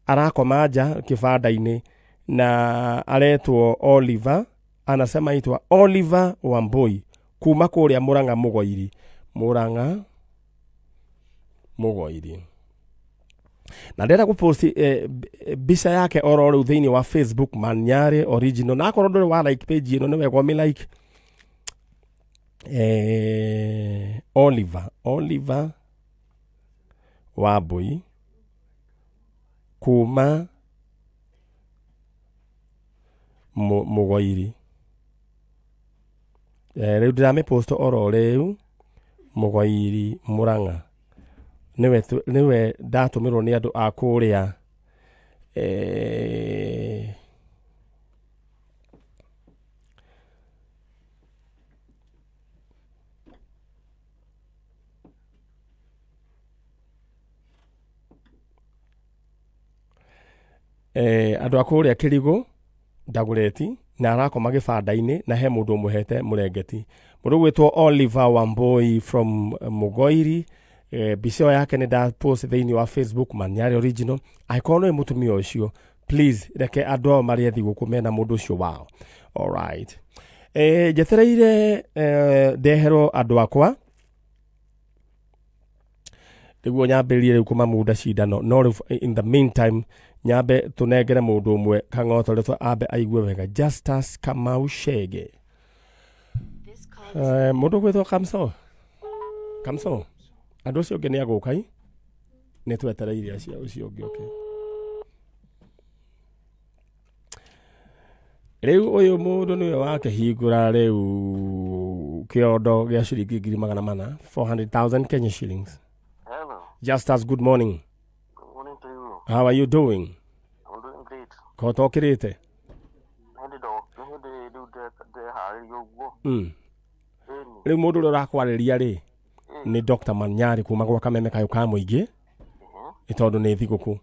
arakoma nja kĩbanda-inĩ na aretwo Oliver, anasema aitwa Oliver Wambui kuma kũrĩa Murang'a Mũgoiri, Murang'a Mũgoiri, na ndĩrenda gũpost mbica yake oro rĩu thĩinĩ wa Facebook Manyarĩ Original, na akorwo ndũrĩ wa like page ĩno nĩ wega ũmĩ like. Oliver Wambui kuma Mũgoiri, rĩu ndĩramĩpost oro rĩu, Mũgoiri Murang'a, nĩwe ndatũmĩrwo nĩ andũ a kũrĩa andũ a kũrĩa Kĩrigũ Ndagũreti, na arakoma gĩbanda-inĩ na he mũndũ ũmũhete mũrengeti, mũndũ ũgwĩtwo Oliver Wambui from Mũgoiri. Mbica ĩyo yake nĩ ndapost thĩinĩ wa Facebook Manyarĩ Original. Angĩkorwo nĩ mũtumia ũcio, please reke andũ ao marĩe thigũkũ mena mũndũ ũcio wao. Alright, njetereire ndeherwo andũ akwa nĩguo nyambĩrĩrie rĩu kũmamunda cindano, no rĩu in the meantime nyambe tũnengere mũndũ ũmwe kang'oto ambe aigue wega. Justus Kamau Shege, mũndũ ũgwĩtwo Kamso, Kamso, andũ acio ũngĩ nĩ agũka i nĩ twetereire acio ũcio ũngĩ oke. Rĩu ũyũ mũndũ nĩwe wakĩhingũra rĩu kĩondo gĩa ciringi 400,000, 400,000 Kenya shillings. Hello. Justus, good morning. Good morning to you. How are you doing? I'm doing great. Kota ũkĩrĩte? Hĩndĩ ndo hĩndĩ rĩu ndeharĩria ũguo. Ĩni. Rĩu mũndũ ũrĩa ũrakwarĩria rĩ nĩ Dr. Manyari kuma gwa Kameme kayũ ka mũingĩ, nĩ tondũ nĩ thigũkũ.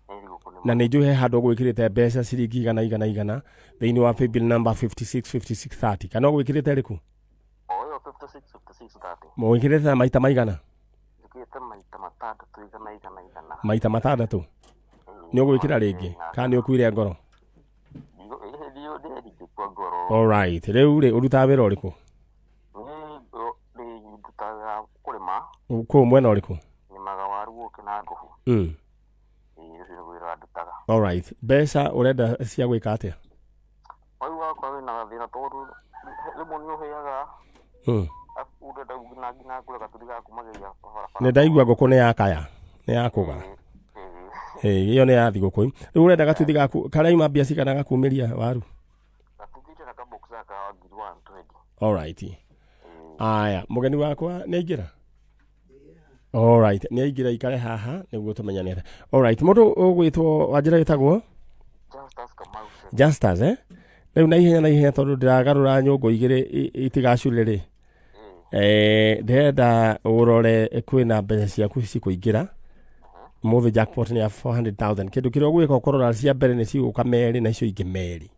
Nĩ thigũkũ nĩ Na nĩ njũĩ he handũ ũgwĩkĩrĩte mbeca ciringi igana igana igana thĩinĩ wa paybill number 565630, kana ũgwĩkĩrĩte rĩkũ? O ĩyo 56 56 30. Mũgwĩkĩrĩte na maita maigana? Njĩkĩrĩte maita matandatũ, igana igana igana. Maita matandatũ. Nĩ ũgwĩkĩra rĩngĩ kana nĩ ũkuire ngoro? Ndingĩkua ngoro. Alright, rĩu rĩ ũrutaga wĩra ũrĩkũ? Niĩ ndutaga kũrĩma. Kũu mwena ũrĩkũ? Nĩmaga waru ũkĩ na ngũbũ. Ĩĩ, ũcio nĩguo wĩra ndutaga. Alright, mbeca ũrenda cia gwĩka atĩa? Rĩu wakwa wĩna gathĩna tondũ rĩmwe nĩ ũhĩaga, ũrenda nginya ngũre gatũri ga kumagĩria barabara. Nĩ ndaigua ngũkũ nĩ yakaya, nĩ yakũga. Ĩĩ. Ĩyo nĩ ya thigũkũ. Rĩu ũrenda gatuthi gaku karaima mbia cigana gakumĩria waru? Gatuthi na kabox gaka 120,000. Alright, aya, mũgeni wakwa nĩ aingĩra. Alright, nĩ aingĩra, ikare haha nĩguo tũmenyanĩre. Alright, mũndũ ũgwĩtwo wanjĩra wĩtagwo? Justus Kamau Shege. Justus, rĩu na ihenya na ihenya tondũ ndĩragarũra nyũngũ igĩrĩ itigacure rĩ, ndĩrenda ũrore kwĩna mbeca ciaku cikũingĩra mũthĩ. Jackpot nĩ ya 400,000. Kĩndũ kĩrĩa ũgwĩka ũkũrora cia mbere nĩ cigũka merĩ na icio ingĩ merĩ.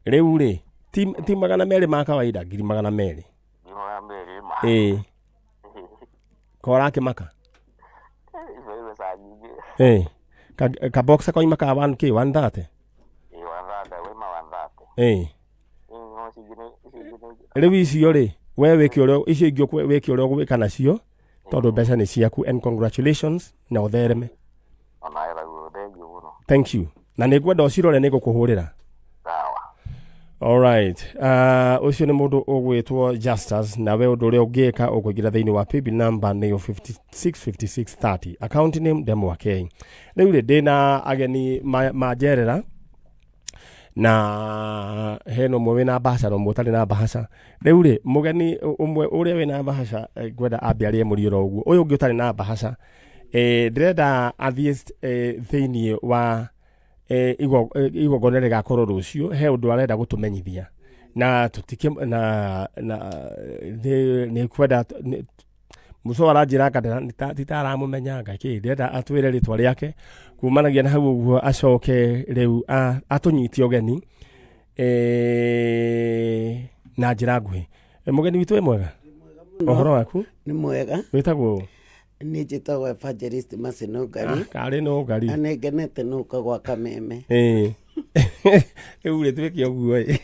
Rĩu rĩ ti 200 ma kawaida, 200,000. 200,000 ma. Ĩĩ, ko ũrakĩmaka? Icio nĩ mbeca nyingĩ. Ĩĩ, kaboxa koima ka 1K, 130. Ĩĩ, 130, waima 130. Ĩĩ. Ĩĩ, no icio ingĩ nĩ Rĩu icio rĩ, we wĩke ũrĩa icio ingĩ wĩke ũrĩa ũgwĩka nacio tondũ mbeca nĩ ciaku, and congratulations na ũthereme. Ona ĩraguo thengiũ mũno. Thank you, na nĩ ngwenda ũcirore, nĩ ngũkũhũrĩra. Sawa. Alright, ũcio nĩ mũndũ ũgwĩtwo Justus. Nawe ũndũ ũrĩa ũngĩka ũkũingĩra thĩinĩ wa paybill number nĩyo 565630, account name Ndemwa K. Rĩu rĩ ndĩna ageni manjerera na hena ũmwe wĩna mbahaca na ũmwe ũtarĩ na mbahaca. Rĩu rĩ mũgeni ũmwe ũrĩa wĩna mbahaca, ngwenda ambe arĩe mũriũro ũguo. Ũyũ ũngĩ ũtarĩ na mbahaca, ndĩrenda athiĩ thĩinĩ wa igongona rĩgakorwo rũciũ. He ũndũ arenda gũtũmenyithia na tũtikĩ na nĩ kwenda mũco aranjĩra anga ti ta aramũmenya anga kĩ. Ndĩrenda atwĩre rĩtwa rĩake kumanagia na hau ũguo, acoke rĩu atũnyite ũgeni na njĩra nguhĩ. Mũgeni witũ, wĩ mwega? Ũhoro waku? Nĩ mwega. Wĩtagwo ũ? Nĩ njĩtagwo Evangelist Maseno Ngari. Ah, karĩ no ngari. Na nĩ ngenete nĩ ũka gwa Kameme. Ĩĩ. Rĩu rĩ twĩke ũguo ĩ.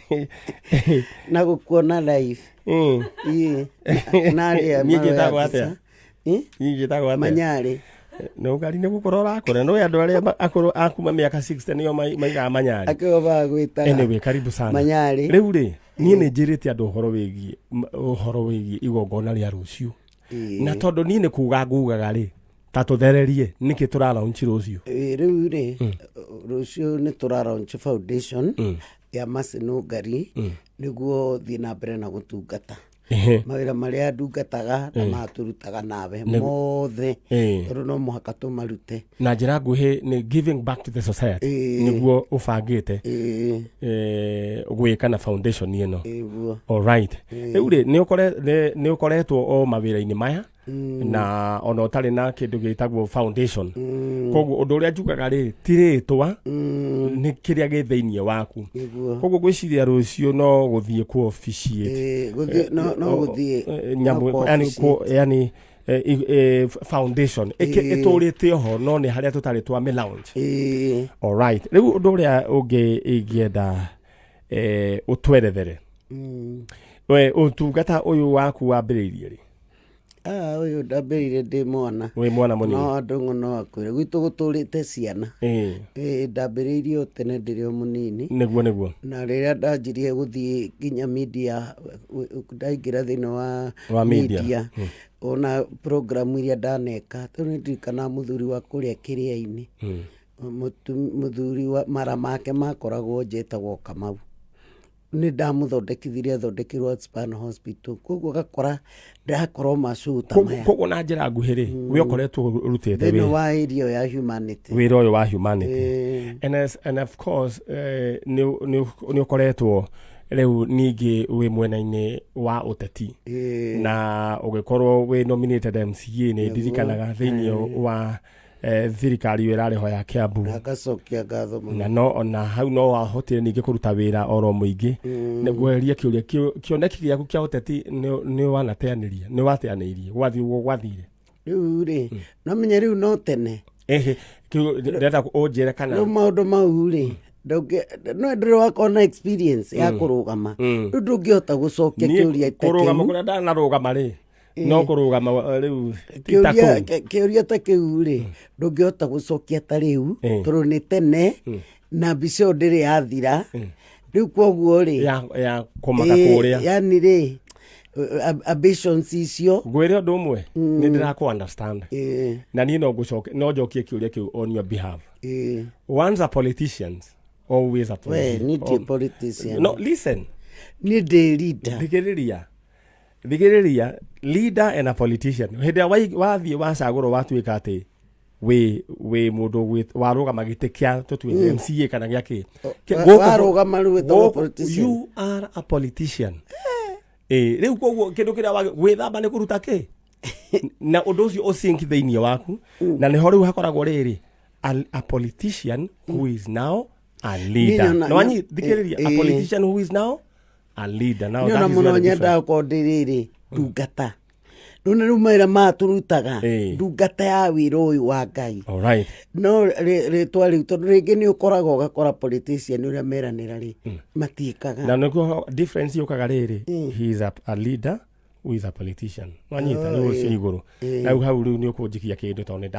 Na gũkuona live. Ĩĩ. Na arĩa Niĩ njĩtagwo maroya atĩa? mbica. Ĩ? Niĩ njĩtagwo atĩa? Manyarĩ. No ngari nĩ gũkũra ũrakũra. Nĩ andũ arĩa akũrũ a kuma mĩaka 60 nĩo maigaga manyarĩ. Akĩo bagwĩtaga. Anyway, karibu sana. Manyarĩ. Rĩu rĩ, niĩ nĩ njĩrĩte andũ ũhoro wĩgiĩ ũhoro wĩgiĩ igongona rĩa rũciũ. Na tondũ niĩ nĩ kuga ngugaga rĩ, ta tũthererie nĩkĩ tũra launch rũciũ. Ĩĩ, rĩu rĩ, rũciũ nĩ tũra launch foundation ya Mercy Nũngari nĩguo thiĩ na mbere na gũtungata. Mawĩra marĩa ndungataga na matũrutaga nawe mothe, tondũ no mũhaka tũmarute. Na njĩra nguhĩ nĩ giving back to the society. Nĩguo ũbangĩte gwĩka na foundation ĩno. Ĩguo. Alright. Rĩu rĩ, nĩ ũkoretwo o mawĩra-inĩ maya na ona ũtarĩ na kĩndũ gĩtagwo foundation. Koguo ũndũ ũrĩa njugaga rĩ, ti rĩtwa, nĩ kĩrĩa gĩ thĩinĩ waku. Koguo ngwĩciria rũciũ no gũthiĩ ku officiate. Ĩĩ, gũthiĩ, no gũthiĩ, nyamũ, no kũ yani officiate. Yani, foundation ĩtũrĩte oho no nĩ harĩa tũtarĩ twa mĩ launch. Alright. Rĩu ũndũ ũrĩa ũngĩ ingĩenda ũtwerethere. We ũtungata ũyũ waku wambĩrĩirie rĩ? Ũyũ ndambĩrĩirie ndĩ mwana. Wĩ mwana mũnini. No andũ ngo no akwĩre gwitũ gũtũrĩte ciana. Ndambĩrĩirie o tene ndĩrĩ o mũnini. Nĩguo, nĩguo. Na rĩrĩa ndanjirie gũthiĩ nginya media, ndaingĩra thĩinĩ wa Wa media. media, ona program iria ndaneka, tondũ nĩ ndirikanaga mũthuri wa kũrĩa kĩrĩa-inĩ. Mũthuri wa mara make makoragwo nja etagwo Kamau. Nĩ ndamũthondekithirie athondekirwo Outspan Hospital. Koguo ũgakora ndĩrakorwo macuu ta maya. Koguo na njĩra nguhĩ rĩ, we ũkoretwo ũrutĩte Thĩinĩ wĩra. wa area ya humanity. Wĩra ũyũ wa humanity. And of course, nĩ ũkoretwo rĩu ningĩ wĩ mwena-inĩ wa ũteti. Na ũgĩkorwo wĩ nominated MCA, nĩ ndirikanaga thĩinĩ wa thirikari ĩyo ĩrarĩ ho ya Kiambu. Na ngacokia ngatho mũno. Na no ona hau no wahotire ningĩ kũruta wĩra oro mũingĩ. Nĩguo kĩũria kĩoneki gĩaku kĩa ũteti nĩ wanateanĩria, nĩ wateanĩirie, gwathiĩ ũguo gwathire. Rĩu rĩ, no menye rĩu no tene. Ehe, kĩu ndĩrenda ũnjĩre kana Rĩu maũndũ mau rĩ, no ndũrĩ wakorwo na experience ya kũrũgama. Rĩu ndũngĩhota gũcokia Niĩ kĩũria ta kũrũgama kĩu. kũrĩa ndanarũgama rĩ, no kũrũgama rĩu ti ta kũu. Kĩũria ta kĩu rĩ, ndũngĩhota gũcokia ta rĩu, tondũ nĩ tene, na mbica ĩyo ndĩrĩ yathira. Rĩu koguo rĩ, Ya kũmaka kũrĩa. Yani rĩ, ambitions icio. Ngwĩre ũndũ ũmwe, nĩ ndĩrakũ understand. Na niĩ no ngũcoke, no njokie kĩũria kĩu on your behalf. Once a politician, always a We, politician. niĩ ti politician. No, listen. Niĩ ndĩ leader. Thikĩrĩria. Thikĩrĩria, leader and a politician. Hĩndĩ ĩrĩa wathiĩ wacagũrwo watuĩka atĩ wĩ mũndũ warũgama gĩtĩ kĩa tũtue MCA kana gĩa kĩ. Warũgama rĩu wĩtagwo politician. You are a politician. Rĩu koguo kĩndũ kĩrĩa gwĩthamba nĩ kũruta kĩ? Na ũndũ ũcio ũsink thĩinĩ waku. Na nĩho rĩu hakoragwo rĩrĩ, a politician who is now a leader. Niĩ nyona- Na wanyi, thikĩrĩria, a politician who is now a leader. Now Niĩ that ona is mũno very different. nyendaga gũkorwo ndĩ rĩrĩ, ndungata. Rĩu nĩ rĩu mawĩra maya tũrutaga, ndungata ya wĩra ũyũ wa Ngai. All right. No rĩtwa rĩu, tondũ rĩngĩ nĩ ũkoraga ũgakora politician ũrĩa meranĩra rĩ, matiĩkaga. Na nĩguo difference yũkaga rĩrĩ, he is a leader who is a politician. Wanyita, rĩu ũcio igũrũ. Na rĩu hau rĩu nĩ ũkũnjikia kĩndũ tondũ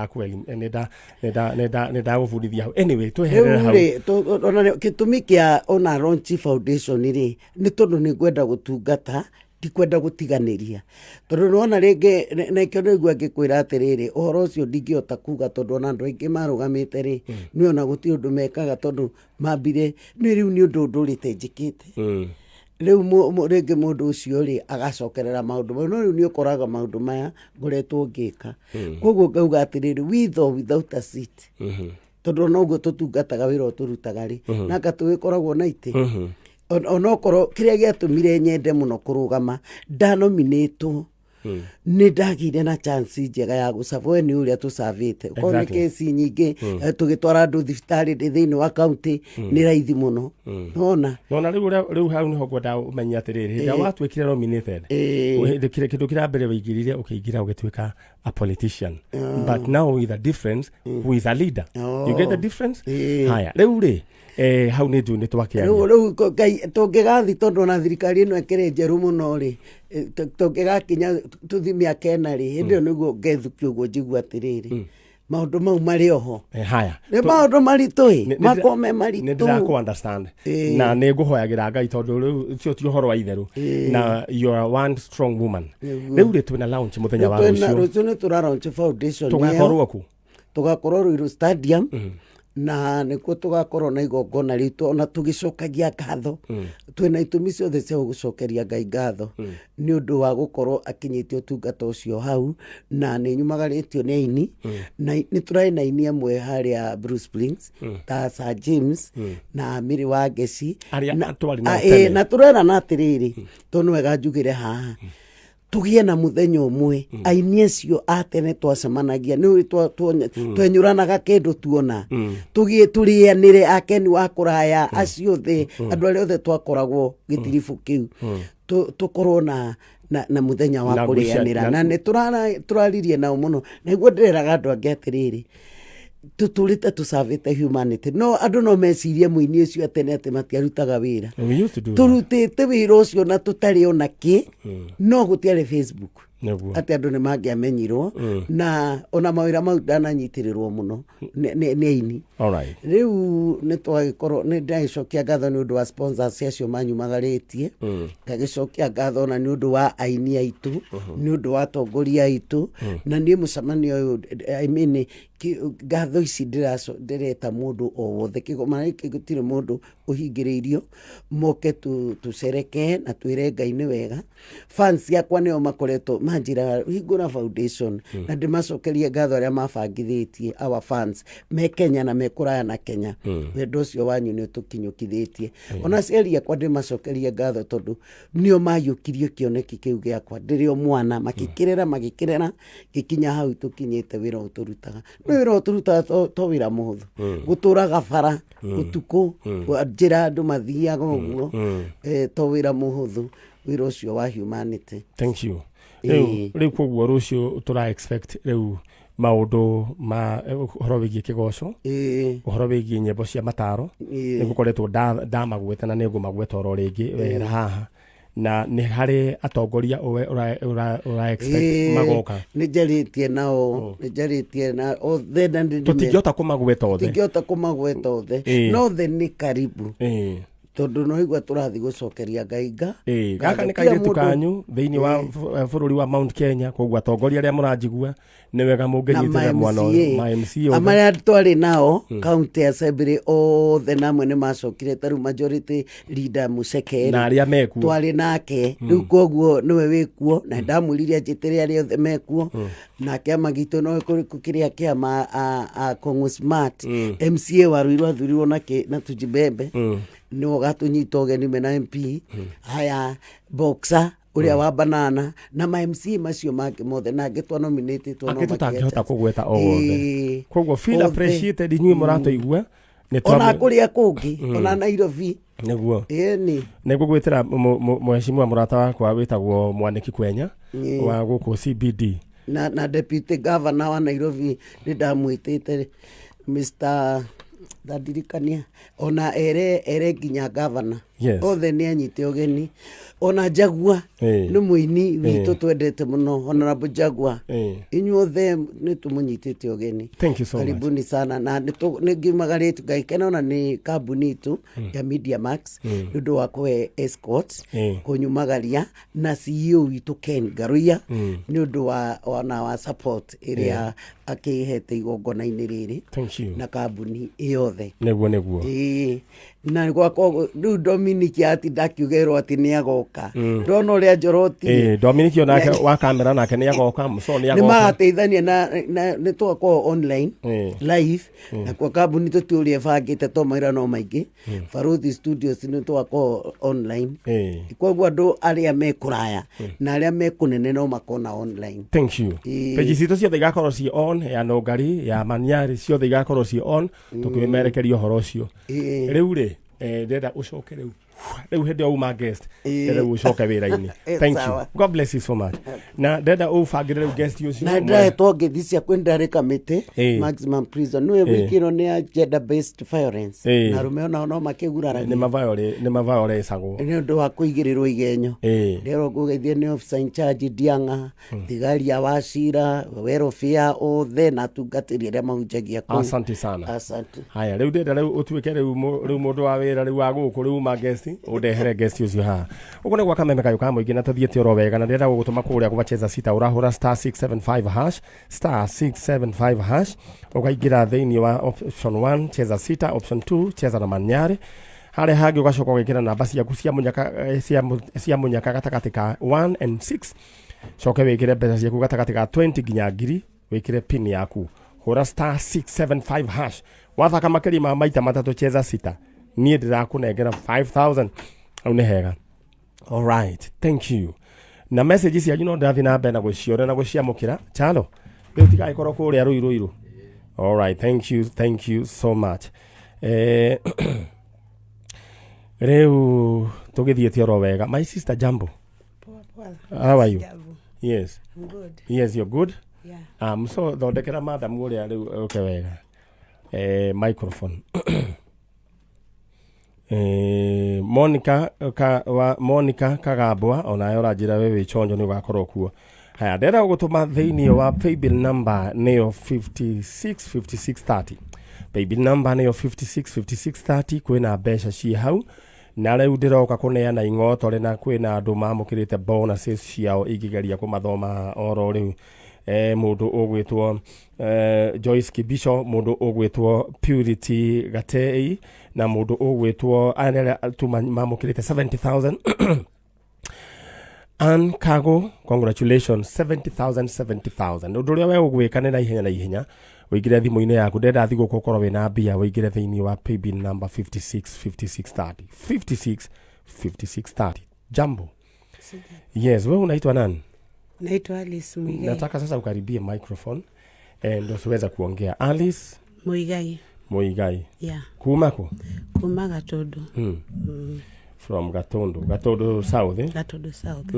nĩ ndagũbundithia hau. Anyway, tweherere Rĩu hau. rĩ, ona gĩtũmi kĩa ona launch foundation rĩ, nĩ tondũ nĩ ngwenda gũtungata, ndikwenda gũtiganĩria. Tondũ nĩwona rĩngĩ, na ikĩo nĩguo ngĩkwĩra atĩrĩrĩ, ũhoro ũcio ndingĩhota kuga tondũ ona andũ aingĩ marũgamĩte rĩ, nĩ ona gũtirĩ ũndũ mekaga tondũ mambire, nĩ rĩu nĩ ũndũ ndũrĩte njĩkĩte. Rĩu rĩngĩ mũndũ ũcio rĩ, agacokerera maũndũ mau, no rĩu nĩ ũkoraga maũndũ maya ngoretwo ngĩka. Koguo ngauga atĩrĩrĩ, with or without a seat. Tondũ ona ũguo tũtungataga wĩra ũyũ tũrutaga rĩ, na anga tũgĩkoragwo na itĩ. Onokorwo kĩrĩa gĩatũmire nyende mũno kũrũgama, ndanominĩtwo. Nĩ ndagĩire na chance njega ya gũcaba. We nĩ ũrĩa tũcabĩte okorwo nĩ kesi nyingĩ, tũgĩtwara andũ thibitarĩ ndĩ thĩinĩ wa kaunti nĩ raithi mũno nona. Nona rĩu ũrĩa rĩu hau nĩho ngwenda ũmenye atĩrĩrĩ, hĩndĩ ĩrĩa watuĩkire nominated, hĩndĩ kĩndũ kĩrĩa mbere waingĩrire, ũkĩingĩra ũgĩtuĩka a politician, but now with a difference, with a leader. You get the difference? Haya, rĩu rĩ, hau nĩ njũĩ nĩ twakĩaria. Rĩu Ngai tũngĩgathi, tondũ ona thirikari ĩno ĩkĩrĩ njerũ mũno rĩ, tũngĩgakinya tũthi mĩaka 4 rĩ, hĩndĩ ĩyo nĩguo ngethukia ũguo njigua atĩrĩrĩ, maũndũ mau marĩ oho. Haya. Nĩ maũndũ maritũ ĩ, makorwo me Nĩ maritũ. ndĩrakũ understand na nĩ ngũhoyagĩra Ngai, tondũ rĩu ũcio ti ũhoro wa itherũ, na you are one strong woman. Rĩu rĩ, twĩna launch mũthenya wa Twĩna rũciũ. Rũciũ nĩ tũra launch foundation ĩyo. Tũgakorwo kũ? Tũgakorwo Ruiru Stadium, na nĩkuo tũgakorwo na igongona ritũ, ona tũgĩcokagia ngatho. Twĩna itũmi ciothe cia gũcokeria Ngai ngatho nĩ ũndũ wa gũkorwo akinyĩtie ũtungata ũcio hau, na nĩ nyumagarĩtio nĩ aini, na nĩ tũrarĩ na aini amwe harĩa Blue Springs ta Sir James na Mary wa Ngeci. Arĩa twarĩ nao tene. Na tũrerana atĩrĩrĩ, tondũ nĩ wega njugĩre haha, tũgĩe na mũthenya ũmwe aini acio a tene twacemanagia, nĩ ũĩ twenyũranaga kĩndũ tuona, tũgĩe tũrĩanĩre, akeni wa kũraya acio othe, andũ arĩa othe twakoragwo gĩtiribũ kĩu, tũkorwo na mũthenya wa Na ngwĩciria- kũrĩanĩra. Na nĩ tũraririe nao mũno, na nĩguo ndĩreraga andũ angĩ atĩrĩrĩ, tũtũrĩte tũcavĩte humanity, no andũ no mecirie mũini ũcio atene atĩ matiarutaga wĩra. We used to do that. Tũrutĩte wĩra ũcio na tũtarĩ ona kĩ, no gũtiarĩ Facebook atĩ andũ nĩ mangĩamenyirwo, na ona mawĩra mau ndananyitĩrĩrwo mũno nĩ aini. All right. Rĩu nĩ twagĩkorwo nĩ ndagĩcokia ngatho nĩ ũndũ wa sponsors acio manyumagarĩtie, ngagĩcokia ngatho ona nĩ ũndũ wa aini aitũ, nĩ ũndũ wa atongoria aitũ. Na niĩ mũcemanio ũyũ, I mean, ngatho ici ndĩreta mũndũ o wothe, kĩgomano gĩkĩ gũtirĩ mũndũ ũhingĩrĩirio, moke tũcerekee na twĩre Ngai nĩ wega. Fans yakwa nĩo makoretwo manjĩraga hingũra foundation, na ndĩmacokerie ngatho arĩa mabangithĩtie, our fans me Kenya na me kũraya na Kenya. Wendo ũcio wanyu nĩ ũtũkinyũkithĩtie. Ona aciari akwa ndĩmacokerie ngatho, tondũ nĩo maiyũkirie kĩoneki kĩu gĩakwa ndĩrĩ o mwana, magĩkĩrera magĩkĩrera gĩkinya hau tũkinyĩte. Wĩra ũyũ tũrutaga nĩ wĩra ũyũ tũrutaga to wĩra mũhũthũ, gũtũraga bara ũtukũ, njĩra andũ mathiaga ũguo, to wĩra mũhũthũ wĩra ũcio wa humanity. Thank you. Rĩu koguo rũciũ tũra expect rĩu maũndũ ma ũhoro wĩgiĩ kĩgoco, ũhoro wĩgiĩ nyĩmbo cia mataro. Nĩ gũkoretwo ndamagweta na nĩ ngũmagweta oro rĩngĩ wehera haha, na nĩ harĩ atongoria ũra expect magoka. Nĩ njarĩtie nao, nĩ njarĩtie na othe na Tũtingĩhota kũmagweta othe. Tũtingĩhota kũmagweta othe, no othe nĩ karibu, tondũ no igua tũrathiĩ gũcokeria Ngai nga Gaka nĩ ngatho. Kila kairĩtu kanyu thĩinĩ wa bũrũri wa Mount Kenya. Koguo atongoria arĩa mũranjigua, nĩ wega na mũngĩnyitĩrĩra mwana ũyũ, ma MCA othe. Marĩa twarĩ nao county assembly othe namwe nĩ macokire, ta rĩu majority leader Muceke na arĩa mekuo twarĩ nake rĩu, koguo nĩwe wĩkuo, na ndamwĩrire anjĩtĩre arĩa othe mekuo, na kĩama gitũ no kũrĩ kĩrĩa kĩama a Kongo Smart. MCA wa Ruiru athurirwo na Tujibembe, nĩwe ũgatũnyita ũgeni mena MP haya, boxer ũrĩa wa banana na ma MCA macio mangĩ mothe na angĩ twa nominated no angĩ tũtangĩhota kũgweta o wothe. Koguo feel appreciated inyuĩ mũratũigua. Nĩ ona kũrĩa kũngĩ, ona Nairobi. Nĩguo. Ĩni. Nĩ ngũgwĩtĩra mheshimiwa mũrata wakwa wĩtagwo Mwanĩki Kwenya wa gũkũ CBD. Na deputy governor wa Nairobi nĩ ndamwĩtĩte, Mr ndandirikania, ona ere nginya governor. Othe nĩ anyite ũgeni, ona Jagua nĩ mũini witũ twendete mũno, Honorable Jagua. Inyuothe nĩ tũmũnyitĩte ũgeni. Thank you so much. Karibuni sana, na nĩ ngiumagarĩte ngaikena ona nĩ kambuni itũ ya Media Max nĩ ũndũ wa kũhe escort, kũnyumagaria, na CEO witũ Ken Ngaruiya nĩ ũndũ wa ona wa support ĩrĩa akĩhete igongona-inĩ rĩrĩ Thank you. na kambuni ĩyothe. othe. Nĩguo nĩguo. Ĩĩ, na gwakwa rĩu Dominic atinda akiugerwo atĩ nĩ agoka, ndona ũrĩa njorotire. Ĩĩ, Dominic onake wa kamera nake nĩ agoka, so nĩ Nĩ agoka. magateithania na nĩ tũgakorwo online live, na kwa kambuni tũtiĩ ũrĩa ĩbangĩte to mawĩra no maingĩ. Baruthi Studios nĩ tũgakorwo online, koguo andũ arĩa me kũraya na arĩa me kũnene no makona online. Thank you. Ĩĩ. Page citũ ciothe igakorwo ci on, ya Nũngari, ya Maniari, ciothe igakorwo ci on, tũkĩmerekeria ũhoro ũcio. Rĩu rĩ, ndĩrenda ũcoke rĩu rĩu hĩndĩ ĩyo uma guest, ndĩrenda rĩu ũcoke wĩra-inĩ. Thank you. Sawa. God bless you so much. Na ndĩrenda ũbangĩre rĩu guest ũcio. Na ndĩrahetwo ngeithi ciakwa, nĩ ndarĩ kamĩtĩ maximum prison nĩwe wiki ĩno nĩ ya gender based violence, na arũme onao no makĩguraragia. Nĩ mavayorecagwo. Nĩ ũndũ wa kũigĩrĩrwo igenyo. Ndĩrerwo ngũgeithie nĩ officer in charge Ndiang'a, thigari ya Wacira, welfare othe na atungatĩri arĩa mahunjagia kũu. Asante sana. Asante. Haya, rĩu ndĩrenda rĩu ũtuĩke rĩu rĩu mũndũ wa wĩra rĩu wa gũkũ, rĩu uma guest, ũndehere guest ũcio haha. Ũguo nĩ gwa Kameme Kayũ ka Mũingĩ, na tũthiĩte oro wega, na ndĩrenda gũgũtũma kũrĩa gwa Cheza Sita. Ũrahũra star 675 hash, star 675 hash, ũkaingĩra thĩinĩ wa option 1 Cheza Sita, option 2 Cheza na Manyarĩ. Harĩa hangĩ ũgacoka ũgekĩra namba ciaku cia mũnyaka, cia mũnyaka gatagatĩ ka 1 and 6, coke wĩkĩre mbeca ciaku gatagatĩ ka 20 nginya 1000, wĩkĩre pin yaku, hũra star 675 hash. Wathaka makĩria ma maita matatũ Cheza Sita, niĩ ndĩrakũnengera 5000. Hau nĩ hega. Alright, thank you. Na message cianyu no ndĩrathiĩ na mbere na gũciona na gũciamũkĩra. Chalo rĩu tigagĩkorwo kũrĩa rũirũ rũirũ. Alright, thank you, thank you so much. Rĩu tũgĩthiĩte oro wega. My sister, jambo. Poa poa. How are you? Jambo. Yes. I'm good. Yes, you're good. Yeah. So thondekera madam ũrĩa rĩu ũke wega, microphone. Monica ka, wa, Monica Kagambwa onawe ũranjĩra we wĩ chonjo, nĩ ũgakorwo kuo. Haya, ndĩrenda gũgũtũma thĩinĩ wa paybill number nĩyo 565630. Paybill number nĩyo 565630. Kwĩna mbeca ciĩ hau, na rĩu ndĩroka kũneana ing'otore, na kwĩna andũ mamũkĩrĩte bonuses ciao ingĩgeria kũmathoma oro rĩu. Mũndũ ũgwĩtwo Joyce Kibicho, mũndũ ũgwĩtwo Purity Gatei, na mũndũ ũgwĩtwo aya nĩ arĩa tu mamũkĩrĩte 70,000. Ann Kago, congratulations, 70,000, 70,000. Ũndũ ũrĩa we ũgwĩka nĩ na ihenya na ihenya ũingĩre thimũ-inĩ yaku, ndenda thigũkũ ũkorwo wĩna mbia, ũingĩre thĩinĩ wa paybill number 565630, 565630. Jambo. Yes, wewe unaitwa nani? Naitwa Alice Muigai. Nataka sasa ukaribie microphone, ndio siweza kuongea. Alice Muigai. Muigai. Yeah. Kuma ku? Kuma Gatundu. From Gatundu, Gatundu South, eh? Gatundu South.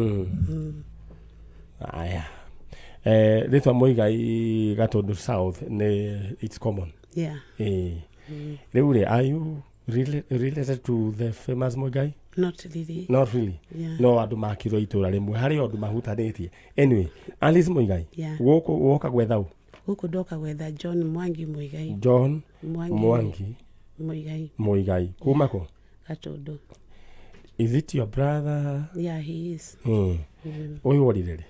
Aya, rĩtwa Muigai Gatundu South nĩ it's common. Eh. Rĩu rĩ, are you related to the famous Muigai? Not really. Not really. Yeah. No andũ makirwo itũra rĩmwe, harĩ o andũ mahutanĩtie. Anyway, Alice Muigai, gũkũ woka gwetha ũ? Gũkũ ndoka gwetha John Mwangi Muigai. John Mwangi. Mwangi Muigai. Muigai kuma kũ? Gatundu. Is it your brother? Yeah, he is. Ũyũ worire rĩ?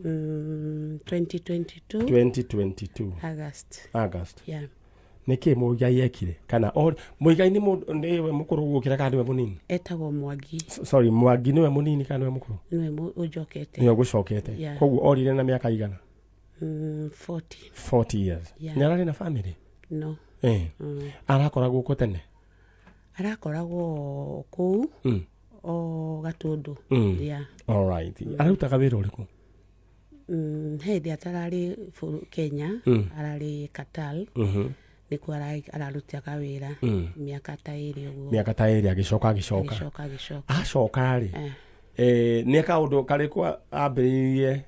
2022. 2022. August. August. Yeah. Nĩ kĩ Muigai ekire? Kana Muigai nĩ mũndũ nĩwe mũkũrũ gũkĩra kana nĩwe mũnini? Etagwo Mwangi. Sorry, Mwangi nĩwe mũnini kana nĩwe mũkũrũ? Nĩwe ũnjokete. Nĩwe ũgũcokete. Yeah. Koguo orire na mĩaka igana? 40. 40 years. Yeah. Nĩ ararĩ na family? No. Arakoragwo kũ tene? Arakoragwo kũu o Gatundu. Yeah. Alright. Ararutaga wĩra ũrĩkũ? He hĩndĩ atararĩ Kenya, ararĩ Qatar. Nĩkuo ararutaga wĩra mĩaka ta 2 ũguo. Mĩaka ta 2, agĩcoka agĩcoka. Agĩcoka agĩcoka. Acoka rĩ, nĩ kaũndũ karĩkũ ambĩrĩirie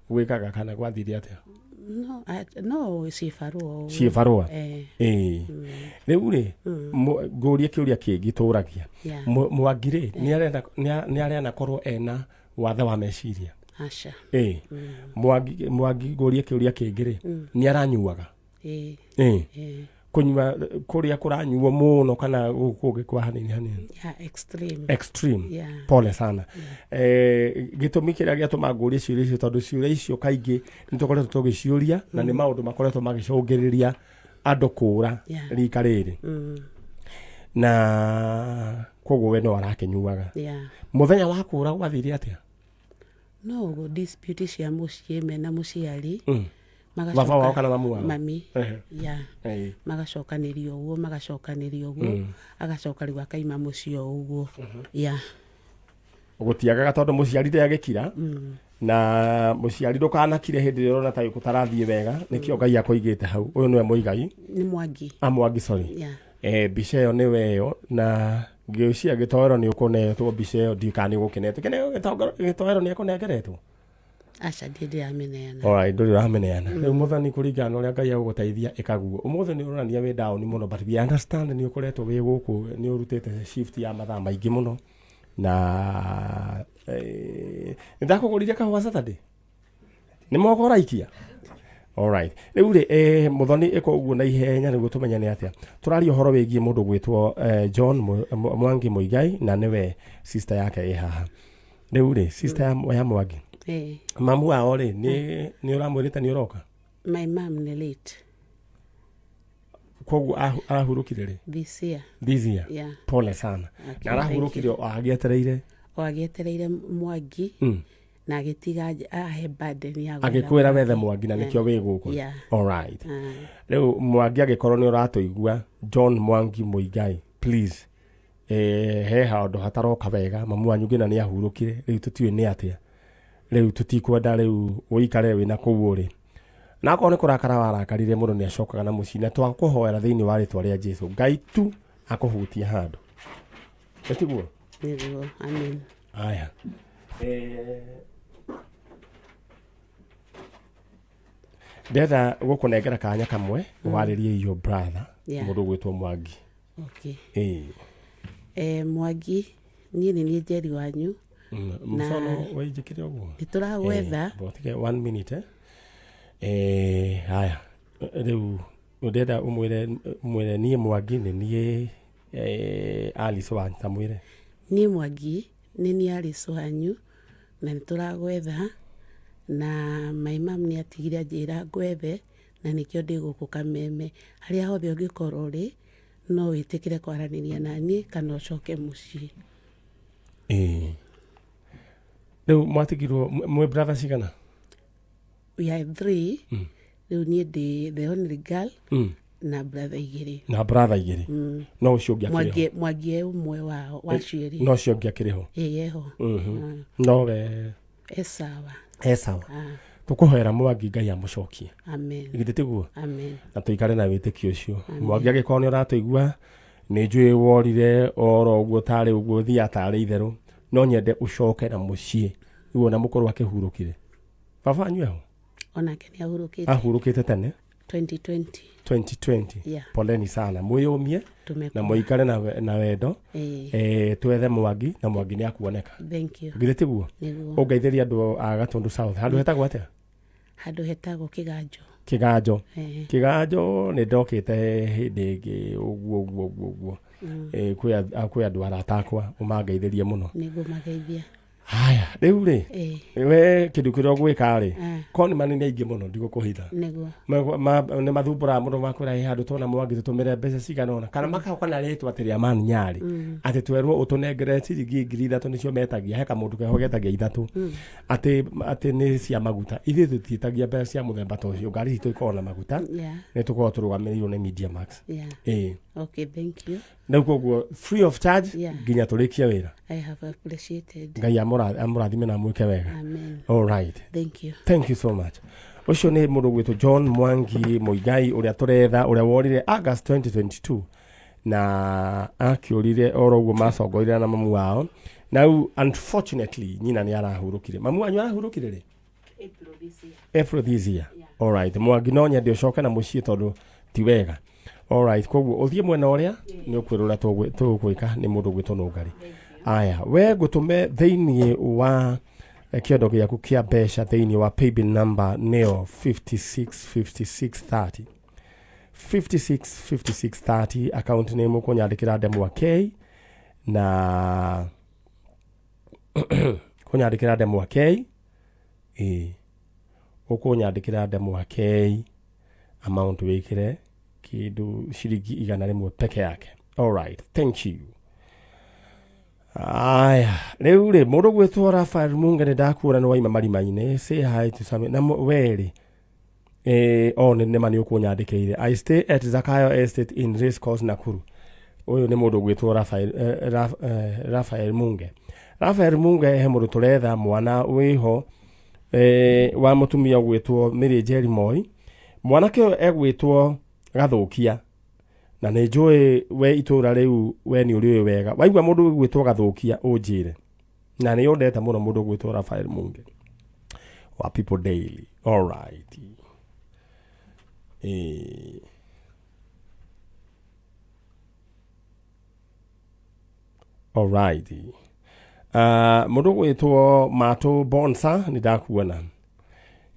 gwĩkaga kana gwathire atĩa? No, no cibarũa ũguo. Cibarũa. Eh. Ĩĩ. Rĩu rĩ, ngũrie kĩũria kĩngĩ tũragia. Mwangi rĩ, nĩ arenda korwo ena wathe wa meciria? Aca. Ĩĩ. Mwangi, ngũrie kĩũria kĩngĩ rĩ, nĩ aranyuaga? Ĩĩ. Ĩĩ. Ĩĩ. Kũnyua kũrĩa kũranyuo mũno kana gũkũ kũngĩ kwa hanini hanini? Yeah, extreme. Extreme. Yeah. Pole sana. Gĩtũmi kĩrĩa gĩatũma ngũrie ciũria icio, tondũ ciũria icio kaingĩ nĩ tũkoretwo tũgĩciũria na nĩ maũndũ makoretwo magĩcũngĩrĩria Andũ kũra Yeah. rika rĩrĩ. Na koguo we no arakĩnyuaga. Yeah. Mũthenya wa kũra gwathire atĩa? No ũguo dispute cia mũciĩ mena mũciari. Baba wao kana mamu wao? Mami. Ehe. Yeah. Magacokanĩrio ũguo, magacokanĩrio ũguo, agacoka rĩu akaima mũciĩ o ũguo. Yeah. Gũtiagaga tondũ mũciari ndagĩkira na mũciari ndũkanakire hĩndĩ ĩrĩa ũrona ta gũtarathiĩ wega. Nĩkĩo Ngai akũigĩte hau. Ũyũ nĩwe Mũigai? Nĩ Mwangi. A Mwangi, sorry. Yeah. Mbica ĩyo nĩwe ĩyo, na ngĩcia gĩtoero nĩ ũkũnetwo mbica ĩyo, ndiũ kana nĩ ũgũkĩnetwo. Gĩtoero nĩ ekũnengeretwo? Aca, ndiĩ ndĩramĩneana. Alright, ndũrĩ ũramĩneana rĩu. Mũthani, kũringana na ũrĩa Ngai agũgũteithia, ĩkaguo. Ũmũthĩ nĩ ũronania wĩ down mũno, but we understand nĩ ũkoretwo wĩ gũkũ, nĩ ũrutĩte shift ya mathaa maingĩ mũno na nĩ ndakũgũrire kahũa Saturday, nĩ moko ũraikia. Alright, rĩu rĩ, Mũthoni, ĩka ũguo na ihenya nĩguo tũmenye nĩ atĩa tũraria ũhoro wĩgiĩ mũndũ gwĩtwo John Mwangi Mũigai, na nĩwe sister yake ĩ haha. Rĩu rĩ, sister ya Mwangi, mamu wao rĩ, nĩ ũramwĩrĩte nĩ ũroka? My mom nĩ late. Koguo arahurũkire rĩ? This year. This year? Yeah. Pole sana. Okay, Na arahurũkire o agĩetereire? O agĩetereire Mwangi. Na agĩtiga ahe burden ya gwetha Agĩkwĩra wethe Mwangi. Mwangi, na nĩkĩo wĩ gũkũ. Yeah. Alright. Ah. Rĩu Mwangi, angĩkorwo nĩ ũratũigua, John Mwangi Mũigai, please, he handũ hataroka wega. Mamu wanyu nginya nĩ ahurũkire, rĩu tũtiũĩ nĩ atĩa. Rĩu tũtikwenda rĩu ũikare wĩna kũu ũrĩ, na akorwo nĩ kũrakara warakarire mũndũ nĩ acokaga na mũciĩ, na twakũhoera thĩinĩ wa rĩtwa rĩa Jesu, Ngai tu akũhutie handũ. Ĩtiguo? Nĩguo, amen. Aya, ndetha gũkũnengera kanya kamwe warĩrie your brother, mũndũ ũgwĩtwo Mwangi. Okay. Ĩĩ. Mwangi, niĩ nĩ niĩ Njeri wanyu. Mũcono wĩnjĩkĩre ũguo. Nĩ tũragwetha. Botige one minute, eh. Haya, rĩu ndĩrenda ũmwĩre niĩ Mwangi nĩ niĩ Alice wanyu, ta mwĩre. Niĩ Mwangi nĩ niĩ Alice wanyu, na nĩ tũragwetha, na my mom nĩ atigire anjĩra ngwethe, na nĩkĩo ndĩ gũkũ Kameme. Harĩa hothe ũngĩkorwo ũrĩ, no wĩtĩkĩre kwaranĩria na niĩ kana ũcoke mũciĩ. Ĩĩ, rĩu mwatigirwo mwĩ brother cigana? We are three. Rĩu niĩ ndĩ the only girl na brother igĩrĩ. Na brother igĩrĩ, no ũcio ũngĩ akĩrĩ ho? Mwangi e ũmwe wao wa acio erĩ. No ũcio ũngĩ akĩrĩ ho? Ĩĩ, eho. No we E sawa. E sawa. Ah. Tũkũhoera Mwangi Ngai amũcokie. Amen. Githĩ tiguo? Amen. Na tũikare na wĩtĩkio ũcio. Mwangi, angĩkorwo nĩ ũratũigua, nĩ njũĩ worire oro ũguo tarĩ ũguo thiaga tarĩ itherũ, no nyende ũcoke na mũciĩ. Rĩu ona mũkũrũ akĩhurũkire, baba wanyu eho? Onake nĩ ahurũkĩte. Ahurũkĩte tene? 2020. 2020? Yeah. Poleni sana, mwĩyũmie Tumekuwa. Na mũikare na wendo. Ĩĩ. Twethe Mwangi, na Mwangi nĩ akuoneka. Thank you. Githĩ tiguo? Nĩguo. Ũngeithĩria andũ a Gatundu South, handũ hetagwo atĩa? Handũ hetagwo Kĩganjo. Kĩganjo. Ĩĩ. Kĩganjo nĩ ndokĩte hĩndĩ ĩngĩ ũguo ũguo ũguo ũguo. Kwĩ andũ arata akwa, ũmangeithĩrie mũno. Nĩguo mageithia. Haya, rĩu rĩ, Ĩĩ. we kĩndũ kĩrĩa ũgwĩka rĩ, conman nĩ aingĩ mũno, ndigũkũhitha. Nĩ mathumbũraga mũno, makwĩra he handũ tona Mwangi, tũtũmĩre mbeca cigana ũna, kana makoka na rĩtwa atĩ rĩa man nyarĩ, atĩ twerwo ũtũnengere ciringi 3,000, nĩcio metagia. He kamũndũ keho getagia 3, atĩ nĩ cia maguta. Ithuĩ tũtiĩtagia mbeca cia mũthemba ta ũcio. Ngari citũ ikoragwo na maguta. Nĩ tũkoragwo tũrũgamĩrĩirwo nĩ Media Max. Ĩĩ. Okay, thank you. Rĩu koguo free of charge nginya tũrĩkie wĩra. I have appreciated. Ngai amũrathime na amwĩke wega. Amen. All right. Thank you. Thank you so much. Ũcio nĩ mũndũ gwĩtwo John Mwangi Mũigai, ũrĩa tũretha, ũrĩa worire August 2022, na akĩũrire oro ũguo macongoire na mamu wao, na rĩu unfortunately nyina nĩ arahurũkire. Mamu wanyu arahurũkire rĩ? April this year. Alright, Mwangi, no nyende ũcoke na mũciĩ tondũ ti wega. Alright, koguo ũthiĩ mwena ũrĩa nĩ ũkwĩrwo ũrĩa tũgwĩka nĩ mũndũ gwĩtwo Nũngari. Aya, we ngũtũme thĩinĩ wa kĩondo gĩaku kĩa mbeca, thĩinĩ wa paybill number nĩyo 565630, 565630, account name ũkũnyandĩkĩra ndemwa K, na kũnyandĩkĩra ndemwa K, ĩĩ, ũkũnyandĩkĩra ndemwa K, amount wĩkĩre. Kĩndũ ciringi 100 peke yake. Alright, thank you. Aya, rĩu rĩ mũndũ gwĩtwo Rafael Munga nĩ ndakuona nĩ waima marima-inĩ. Say hi to Sami. Na we rĩ o nĩ nĩma nĩ ũkũnyandĩkĩire. I stay at Zakayo Estate in Race Course Nakuru. Ũyũ nĩ mũndũ gwĩtwo Rafael, Rafael Munge. Rafael Munge he mũndũ tũretha mwana wĩho wa mũtumia ũgwĩtwo Mary Njeri Moi. Mwanake ũyũ egwĩtwo Gathũkia. Na nĩ njũĩ we itũra rĩu we nĩ ũrĩũĩ wega. Waigua mũndũ ũgwĩtwo Gathũkia ũnjĩre. Na nĩ ũndete mũno mũndũ ũgwĩtwo Rafael Munge wa People Daily. All right. All right. Mũndũ ũgwĩtwo Matũ Bonsa nĩ ndakuona.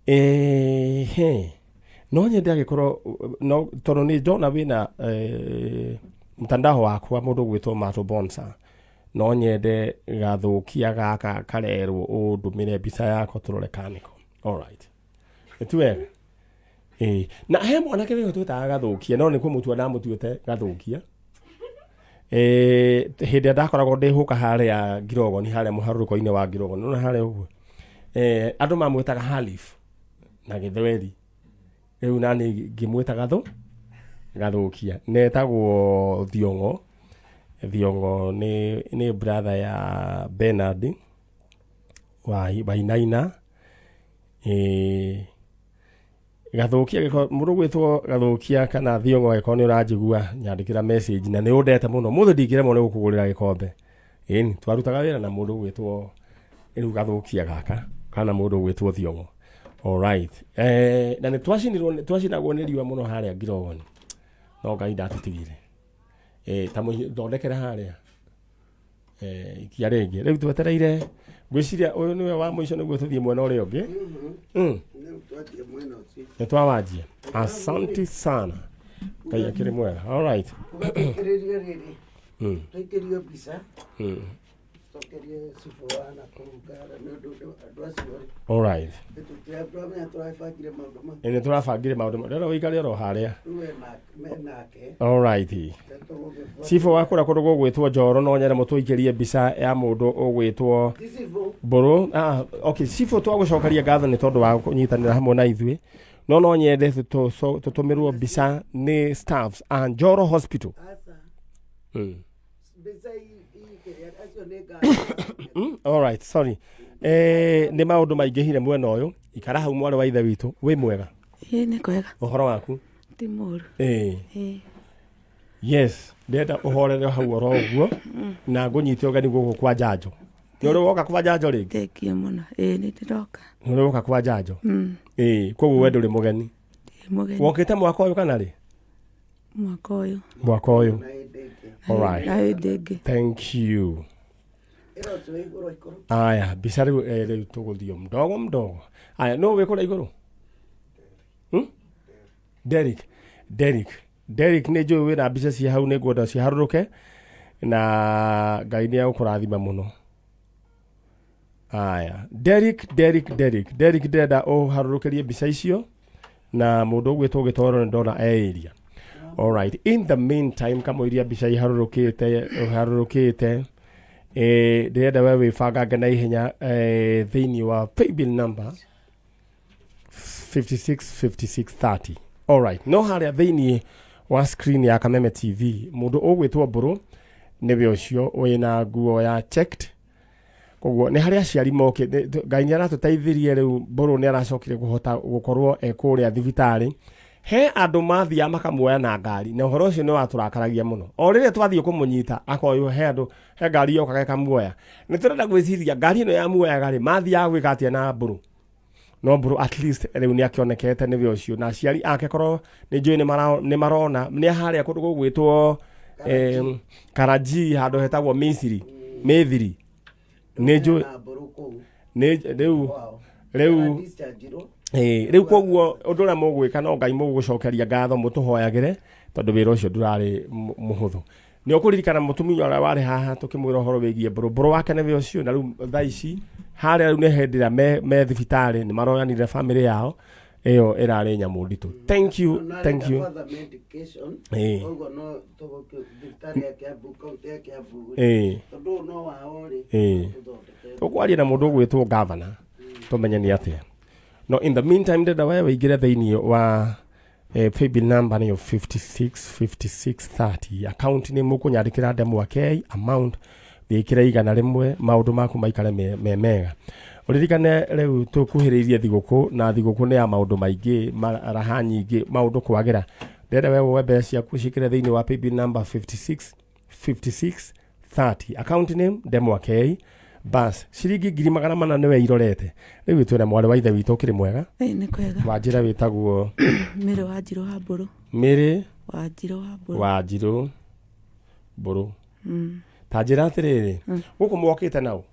Ehe. No nyende angĩkorwo no tondũ nĩ ndona wĩna mtandao wakwa mũndũ ũgwĩtwo Matũ Bonsa. No nyende gathũkia gaka karerwo ũndũmĩre mbica yako tũrore kanĩko. All right. Nĩ wega. Ĩĩ. Na he mwanake wĩho twĩtaga gathũkia no nĩ kũmũtua ndamũtuĩte gathũkia. Hĩndĩ ĩrĩa ndakoragwo ndĩ hũka harĩa Ngirogoni harĩa mũharũrũko-inĩ wa Ngirogoni nĩwona harĩa ũguo. Andũ mamwĩtaga Halif na gĩthweri. Rĩu nani ngĩmwĩta gathũkia. Na etagwo Thiong'o. Thiong'o nĩ brother ya Bernard wa Wainaina. Gathũkia gĩko mũndũ gwĩtwo Gathũkia kana Thiong'o angĩkorwo nĩ ũranjigua nyandĩkĩra message na nĩ ũndete mũno. Mũthĩ ndingĩremwo nĩ gũkũgũrĩra gĩkombe. Ĩni twarutaga wĩra na mũndũ gwĩtwo rĩu Gathũkia gaka kana mũndũ gwĩtwo Thiong'o. All right. Na nĩ twacinirwo twacinagwo nĩ riũa mũno harĩa Ngirogoni. No Ngai ndatũtigire. Ta mũthondekere harĩa. Ikia rĩngĩ. Rĩu twetereire ngwĩciria ũyũ nĩwe wa mũico nĩguo tũthiĩ mwena ũrĩa ũngĩ. Nĩ twawanjia. Asante sana. Ngai akĩrĩ mwega. All right. Ũgatũikĩrĩria rĩrĩ. Tũikĩrio mbica. Cokerie cibũ wa nakũu ngara nĩ ũndũ andũ acio rĩ. All right. Tũramenya tũrabangire maũndũ mau. Nĩ tũrabangire maũndũ mau. Rĩu ũikare oro harĩa. Rĩu menake. All right. Cibũ wa kũrĩa kũndũ gũgwĩtwo Njoro no nyende mũtũikĩrie mbica ya mũndũ ũgwĩtwo Mbũrũ. Okay, cibũ twagũcokeria ngatho nĩ tondũ wa kũnyitanĩra hamwe na ithuĩ. No no nyende tũtũmĩrwo mbica nĩ staffs a Njoro Hospital. All right, sorry. Nĩ maũndũ maingĩhire mwena ũyũ. Ikara hau mwarĩ wa ithe witũ, wĩ mwega? Ĩĩ nĩ kwega. Ũhoro waku? Ti mũru. Yes, ndĩrenda ũhorere hau oro ũguo na ngũnyite ũgeni gũkũ kwa Njanjo. Nĩ ũrĩ woka kwa Njanjo rĩngĩ? Thengiũ mũno. Ĩĩ nĩ ndĩroka. Nĩ ũrĩ woka kwa Njanjo? Koguo we ndũrĩ mũgeni? Ndirĩ mũgeni. Wokĩte mwaka ũyũ kana rĩ? Mwaka ũyũ. Mwaka ũyũ. All right. Na hĩndĩ ĩngĩ. Thank you. Aya, mbica rĩu rĩu tũgũthiĩ mdogo mdogo. Aya, nũ wĩ kũrĩa igũrũ? Derrick. Derrick. Derrick nĩ njũĩ wĩna mbica cia hau nĩ ngwenda ciharũrũke na Ngai nĩ egũkũrathima mũno. Aya, Derrick, Derrick, Derrick. Derrick ndĩrenda ũharũrũkĩrie mbica icio na mũndũ ũgwĩtwo Gĩtoro nĩ ndona e area. All right. In the meantime, kamũiria mbica iharũrũkĩte, ũharũrũkĩte. Ndĩrenda we wĩbangange na ihenya thĩinĩ wa paybill number 565630. All right. No harĩa thĩinĩ wa screen ya Kameme TV, mũndũ ũgwĩtwo Mbũrũ nĩwe ũcio wĩna nguo ya checked. Koguo nĩ harĩ aciari moke, Ngai nĩ aratũteithirie rĩu Mbũrũ nĩ aracokire kũhota gũkorwo e kũrĩa thibitarĩ. He andũ mathiaga makamuoya na ngari, na ũhoro ũcio nĩ watũrakaragia mũno. O rĩrĩa twathiĩ kũmũnyita, akoywo he andũ, he ngari yokaga ĩkamuoya. Nĩ tũrenda gwĩciria ngari ĩno yamuoyaga rĩ, mathiaga gwĩka atĩa na Mbũrũ? No Mbũrũ at least rĩu nĩ akĩonekete nĩwe ũcio, na aciari ake korwo nĩ njũĩ nĩ marona, nĩ harĩa kũndũ gũgwĩtwo, Karaji, handũ hetagwo Misiri, Mĩthiri. Nĩ njũĩ, nĩ rĩu, rĩu, rĩu koguo ũndũ ũrĩa mũgwĩka no Ngai mũgũcokeria ngatho mũtũhoyagĩre tondũ wĩra ũcio ndũrarĩ mũhũthũ. Nĩ ũkũririkana mũtumia ũrĩa warĩ haha tũkĩmwĩra ũhoro wĩgiĩ Mbũrũ. Mbũrũ wake nĩwe ũcio, na rĩu thaa ici harĩa rĩu nĩ hĩndĩ ĩrĩa me thibitarĩ nĩ maroyanire bamĩrĩ yao. Ĩyo ĩrarĩ nyamũ nditũ. Thank you, thank you. Further medication. Ĩĩ. Koguo no tũgũkĩ thibitarĩ ya Kiambu, kaunti ya Kiambu rĩ, Ĩĩ. tondũ ũyũ no wao rĩ, Ĩĩ. tũthondeke. Tũkwaria na mũndũ ũgwĩtwo gavana tũmenye nĩ atĩa. No in the meantime ndĩrenda we wĩingĩre thĩinĩ wa paybill number nĩyo 565630, account nĩ mũkũnyandĩkĩra ndemwa K, amount wĩkĩre 100, maũndũ maku maikare me mega. Ũririkane rĩu tũkuhĩrĩirie thigũkũ, na thigũkũ nĩ ya maũndũ maingĩ, raha nyingĩ, maũndũ kwagĩra. Ndĩrenda we woe mbeca ciaku ciĩkĩre thĩinĩ wa paybill number 565630, account name ndemwa K, bas ciringi 400,000 nĩwe irorete. Rĩu twĩna mwarĩ wa ithe witũ ũkĩrĩ mwega. Ĩĩ, nĩ kwega. Wanjĩra wĩtagwo? Mĩrĩ wa Njirũ wa Mbũrũ. Mĩrĩ wa Njirũ wa Mbũrũ. Wa Njirũ Mbũrũ. Ta njĩra atĩrĩrĩ, gũkũ mwokĩte nao?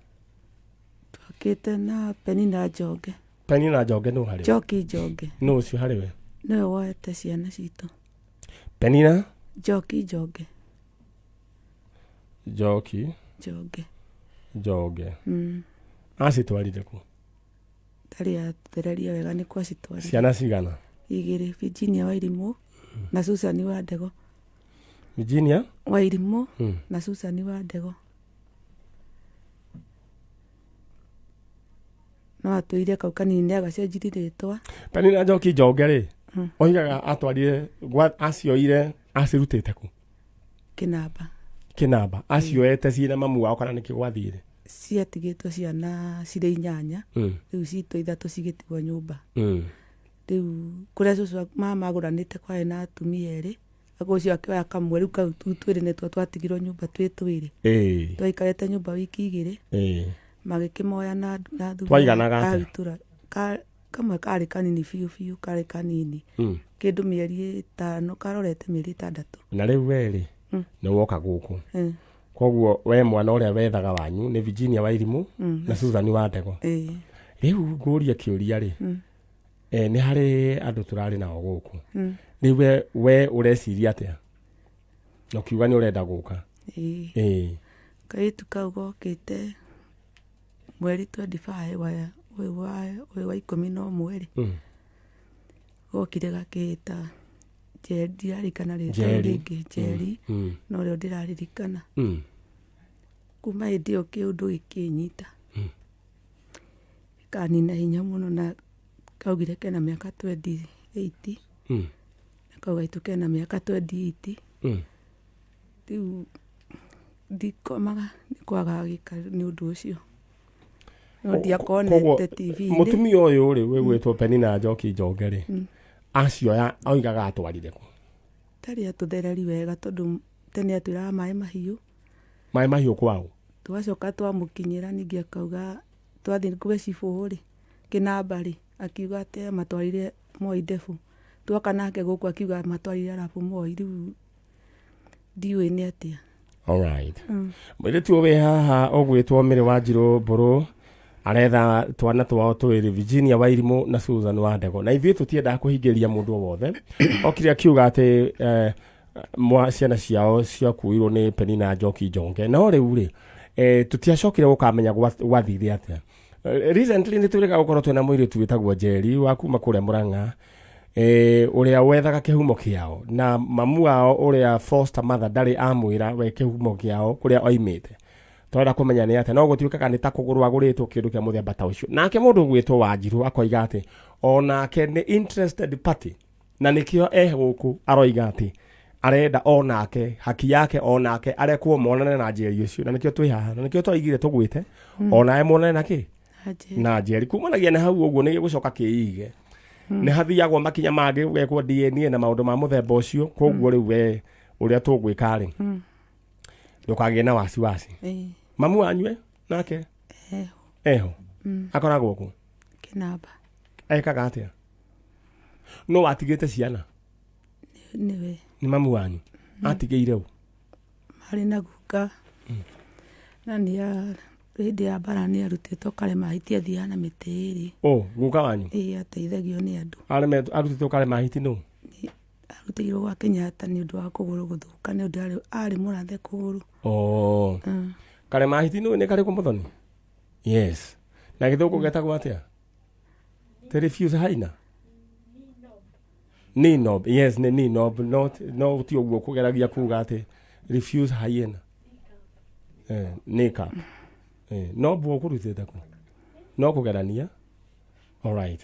Twakĩte na Penina Njonge. Penina Njonge nũ harĩ we? Njoki Njonge. Nũ ũcio harĩ we? Nĩwe woete ciana citũ. Penina Njoki Njonge. Njoki Njonge. Njonge. Acitwarire kũ? Ndarĩ athereria wega nĩ kwacitwarire. Ciana cigana? Igĩrĩ, Virginia Wairimũ na Susan wa Ndego. Virginia Wairimũ na Susan wa Ndego. No atwĩire kau kanini nĩ agacenjirie rĩtwa. Penina Njoki Njonge rĩ, oigaga atwarire acioire acirutĩte kũ? Kĩnamba. Kĩnamba. Acioete ciĩna mamu wao kana nĩkĩ gwathire? Ciatigĩtwo ciana cirĩ 8. Rĩu citũ 3 cigĩtigwo nyũmba. Rĩu kũrĩa cũcũ mama agũranĩte kwarĩ na atumia erĩ. Agũ ũcio akĩoya kamwe, rĩu kau tu twĩrĩ nĩtuo twatigirwo nyũmba twĩ twĩrĩ. Twaikarĩte nyũmba wiki 2. Magĩkĩmoya na thutha Twaiganaga a atĩa? itũra. Kamwe karĩ kanini biũ biũ, karĩ kanini. Kĩndũ mĩeri 5, karorete mĩeri 6. Na rĩu we rĩ, nĩ woka gũkũ. Koguo we mwana ũrĩa wethaga wanyu nĩ Virginia Wairimũ na Susan wa Ndego. Rĩu ngũrie kĩũria rĩ, nĩ harĩ andũ tũrarĩ nao gũkũ. Rĩu we ũreciria atĩa? Na ũkiuga nĩ ũrenda gũka. Kairĩtu kau gokĩte mweri 25 wa ũyũ wa ũyũ wa 11 rĩ. Gokire gakĩĩta Njeri, ndiaririkana rĩtwa Njeri. rĩngĩ, Njeri, no rĩo ndĩraririkana. Kuma hĩndĩ ĩyo kĩũndũ gĩkĩnyita. Gĩkanina hinya mũno na kaugire kena mĩaka 28. Na kau gaitũ kena mĩaka 28. Rĩu ndikomaga nĩ kwaga gĩikaro nĩ ũndũ ũcio. No ndiakonete Koguo, TV-inĩ. Mũtumia ũyũ rĩ, wĩgwĩtwo Penina Njoki Njonge rĩ, acioya oigaga atwarire kũ? Tarĩ atũthereri wega tondũ tene atwĩraga maĩ mahiũ. Maĩ mahiũ kwao? Twacoka twamũkinyĩra ningĩ akauga twathiĩ gwĩ cibũ rĩ, kĩnamba rĩ, akiuga atĩ amatwarire Moi Ndefu. Twoka nake gũkũ akiuga amatwarire Arap Moi, rĩu ndiũĩ nĩ atĩa. Alright. Mũirĩtu ũyũ wĩ haha ũgwĩtwo Mĩrĩ wa Njirũ Mbũrũ aretha twana twao twĩrĩ, Virginia Wairimũ na Susan wa Ndego. Na ithuĩ tũtiendaga kũhingĩrĩria mũndũ o wothe. Okire akiuga atĩ ciana ciao ciakuirwo nĩ Penina Njoki Njonge. No rĩu rĩ, tũtiacokire gũkamenya gwathire atĩa. Recently nĩ twĩrĩga gũkorwo twĩna mũirĩtu wĩtagwo Njeri wa kuma kũrĩa Mũrang'a, ũrĩa wethaga kĩhumo kĩao, na mamu wao ũrĩa foster mother ndarĩ amwĩra we kĩhumo kĩao kũrĩa oimĩte. Tũrenda kũmenya nĩ atĩa, no gũtuĩkaga nĩ ta kũgũrwo agũrĩtwo kĩndũ kĩa mũthemba ta ũcio. Nake mũndũ ũgwĩtwo Wanjirũ akoiga atĩ onake nĩ interested party, na nĩkĩo e gũkũ aroiga atĩ arenda onake haki yake, onake arekwo monane na Njeri ũcio, na nĩkĩo twĩ haha, na nĩkĩo twaigire tũgwĩte onawe monane na kĩ? Na Njeri. Na Njeri. Kumanagia na hau ũguo nĩ gĩgũcoka kĩige. Nĩ hathiagwo makinya mangĩ gũgekwo DNA na maũndũ ma mũthemba ũcio. Koguo rĩu we ũrĩa tũgwĩka rĩ, ndũkagĩe na wasiwasi. Mamu wanyue nake? Eho. Eho. Akoragwo kũ? Kĩnamba. Ekaga atĩa? No watigĩte ciana? Nĩwe. Nĩ mamu wanyu? Atigĩire ũ? Marĩ na guka. Na nĩ hĩndĩ ya mbara nĩ arutĩtwo karema hiti athiaga na mĩtĩ ĩrĩ. Ũ, guka wanyu? Ĩĩ, ateithagio nĩ andũ. Arutĩtwo karema hiti nũ? Arutĩirwo gwa Kenyatta nĩ ũndũ wa kũgũrũ gũthũka, nĩ ũndũ arĩ mũrathe kũgũrũ. Karema hiti nũ nĩ karĩkũ mũthoni? Yes. Na gĩthũngũ getagwo atĩa? Te refuse haina? Ninob, yes nĩ Ninob, not no ti ũguo kũgeragia kuga atĩ refuse hyena. Eh, kneecap. Eh, nob ũkũrutĩte kũ? No kũgerania. Alright.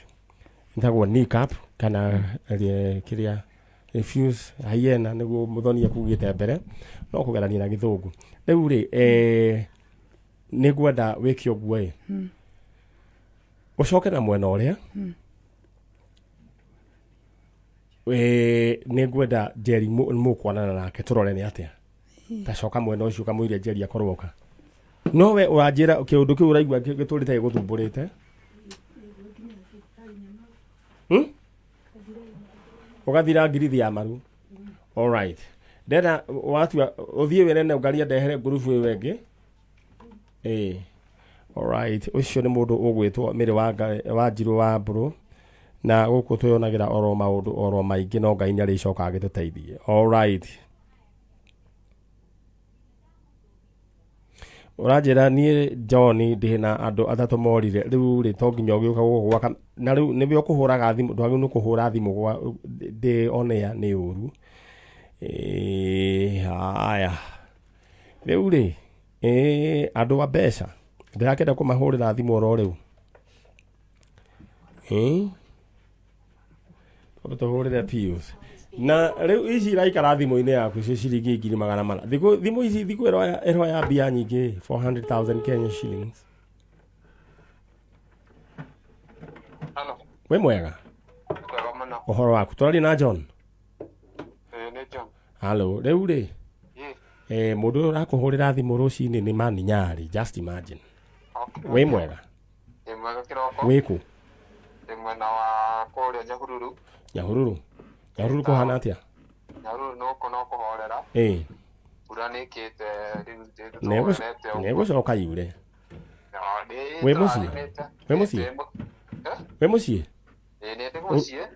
Ĩtagwo kneecap kana eh, kĩrĩa refuse hyena nĩguo mũthoni ekugĩte mbere no kũgerania na gĩthũngũ. Rĩu rĩ eh, nĩ ngwenda wĩke ũguo ĩ ũcoke na mwena ũrĩa nĩ ngwenda njeri mũkwanana nake tũrore nĩ atĩa tacoka mwena ũcio kamũiria njeri akorwo oka no we ũranjĩra kĩũndũ kĩu ũraigua gĩtũrĩte gĩgũthumbũrĩte Hmm? ũgathira ngirithi ya maru alright ndenda watua ũthiĩ wĩre ngaria ndehere ngurubu ĩyo ĩngĩ ĩĩ alright ũcio nĩ mũndũ ũgwĩtwo mĩrĩ wa Wanjirũ wa Mbũrũ na gũkũ twĩyonagĩra oro maũndũ oro maingĩ no Ngai nĩ arĩcokaga agĩtũteithie alright ũranjĩra niĩ John ndĩ na andũ atatũ morire rĩu rĩ to nginya ũgĩũka gũkũ gwaka na rĩu nĩwe ũkũhũraga thimũ ndwagĩrĩirwo nĩ kũhũra thimũ gwa ndĩ on air nĩ ũru ĩĩ haya rĩu rĩ ĩĩ andũ a mbeca ndĩrakĩenda kũmahũrĩra thimũ oro rĩu ĩĩ tondũ tũhũrĩre Pius na rĩu ici iraikara thimũ-inĩ yaku icio ciringi 400,000 thikũ thimũ ici thikũ ĩroya ĩroya mbia nyingĩ 400,000 Kenya shillings Halo, wĩ mwega kwega mũno. ũhoro waku tũraria na John Ĩĩ nĩ John. halo rĩu rĩ Ĩ, eh, mũndũ ũyũ ũrakũhũrĩra thimũ rũcinĩ nĩ Mani Nyari just imagine okay. wĩ mwega Ndĩ mwega kĩroko. wĩ kũ Ndĩ mwena wa kũrĩa Nyahururu. Nyahururu Nyahururu kũhana atĩa Nyahururu nĩ gũkũ no kũhorera. ĩĩ Mbura nĩ ĩkĩte rĩu Nĩgũ- tũhorerete ũguo. nĩgũcoka yure Na nĩ Wĩ mũciĩ? tũrathimĩte. Wĩ mũciĩ? Ndĩ mũ- Eh? wĩ mũciĩ Ĩĩ nĩ ndĩ mũciĩ.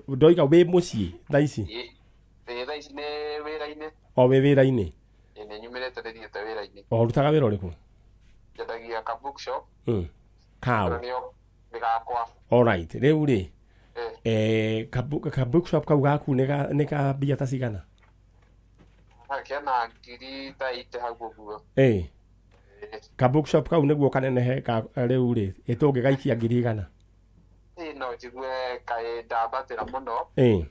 ndoiga wĩ mũciĩ thaa ici Ĩĩ ĩĩ, thaa ici nĩ wĩra-inĩ. o wĩ wĩra-inĩ Ĩĩ nĩ nyumĩrĩte ndĩthiĩte wĩra-inĩ. o ũrutaga wĩra ũrĩkũ Nyendagia ka bookshop. Kaũ Nĩo nĩ gakwa. alright rĩu rĩ Eh. eh, ka bookshop kau gaku nĩ ka nĩ ka mbia ta cigana Kena ngiri ta ite hau ũguo. ĩĩ ka bookshop kau nĩguo kanenehe ka rĩu rĩ ĩ tũngĩgaikia 100,000 Ĩĩ no njigue kaĩ ndambatĩra mũno. Ĩĩ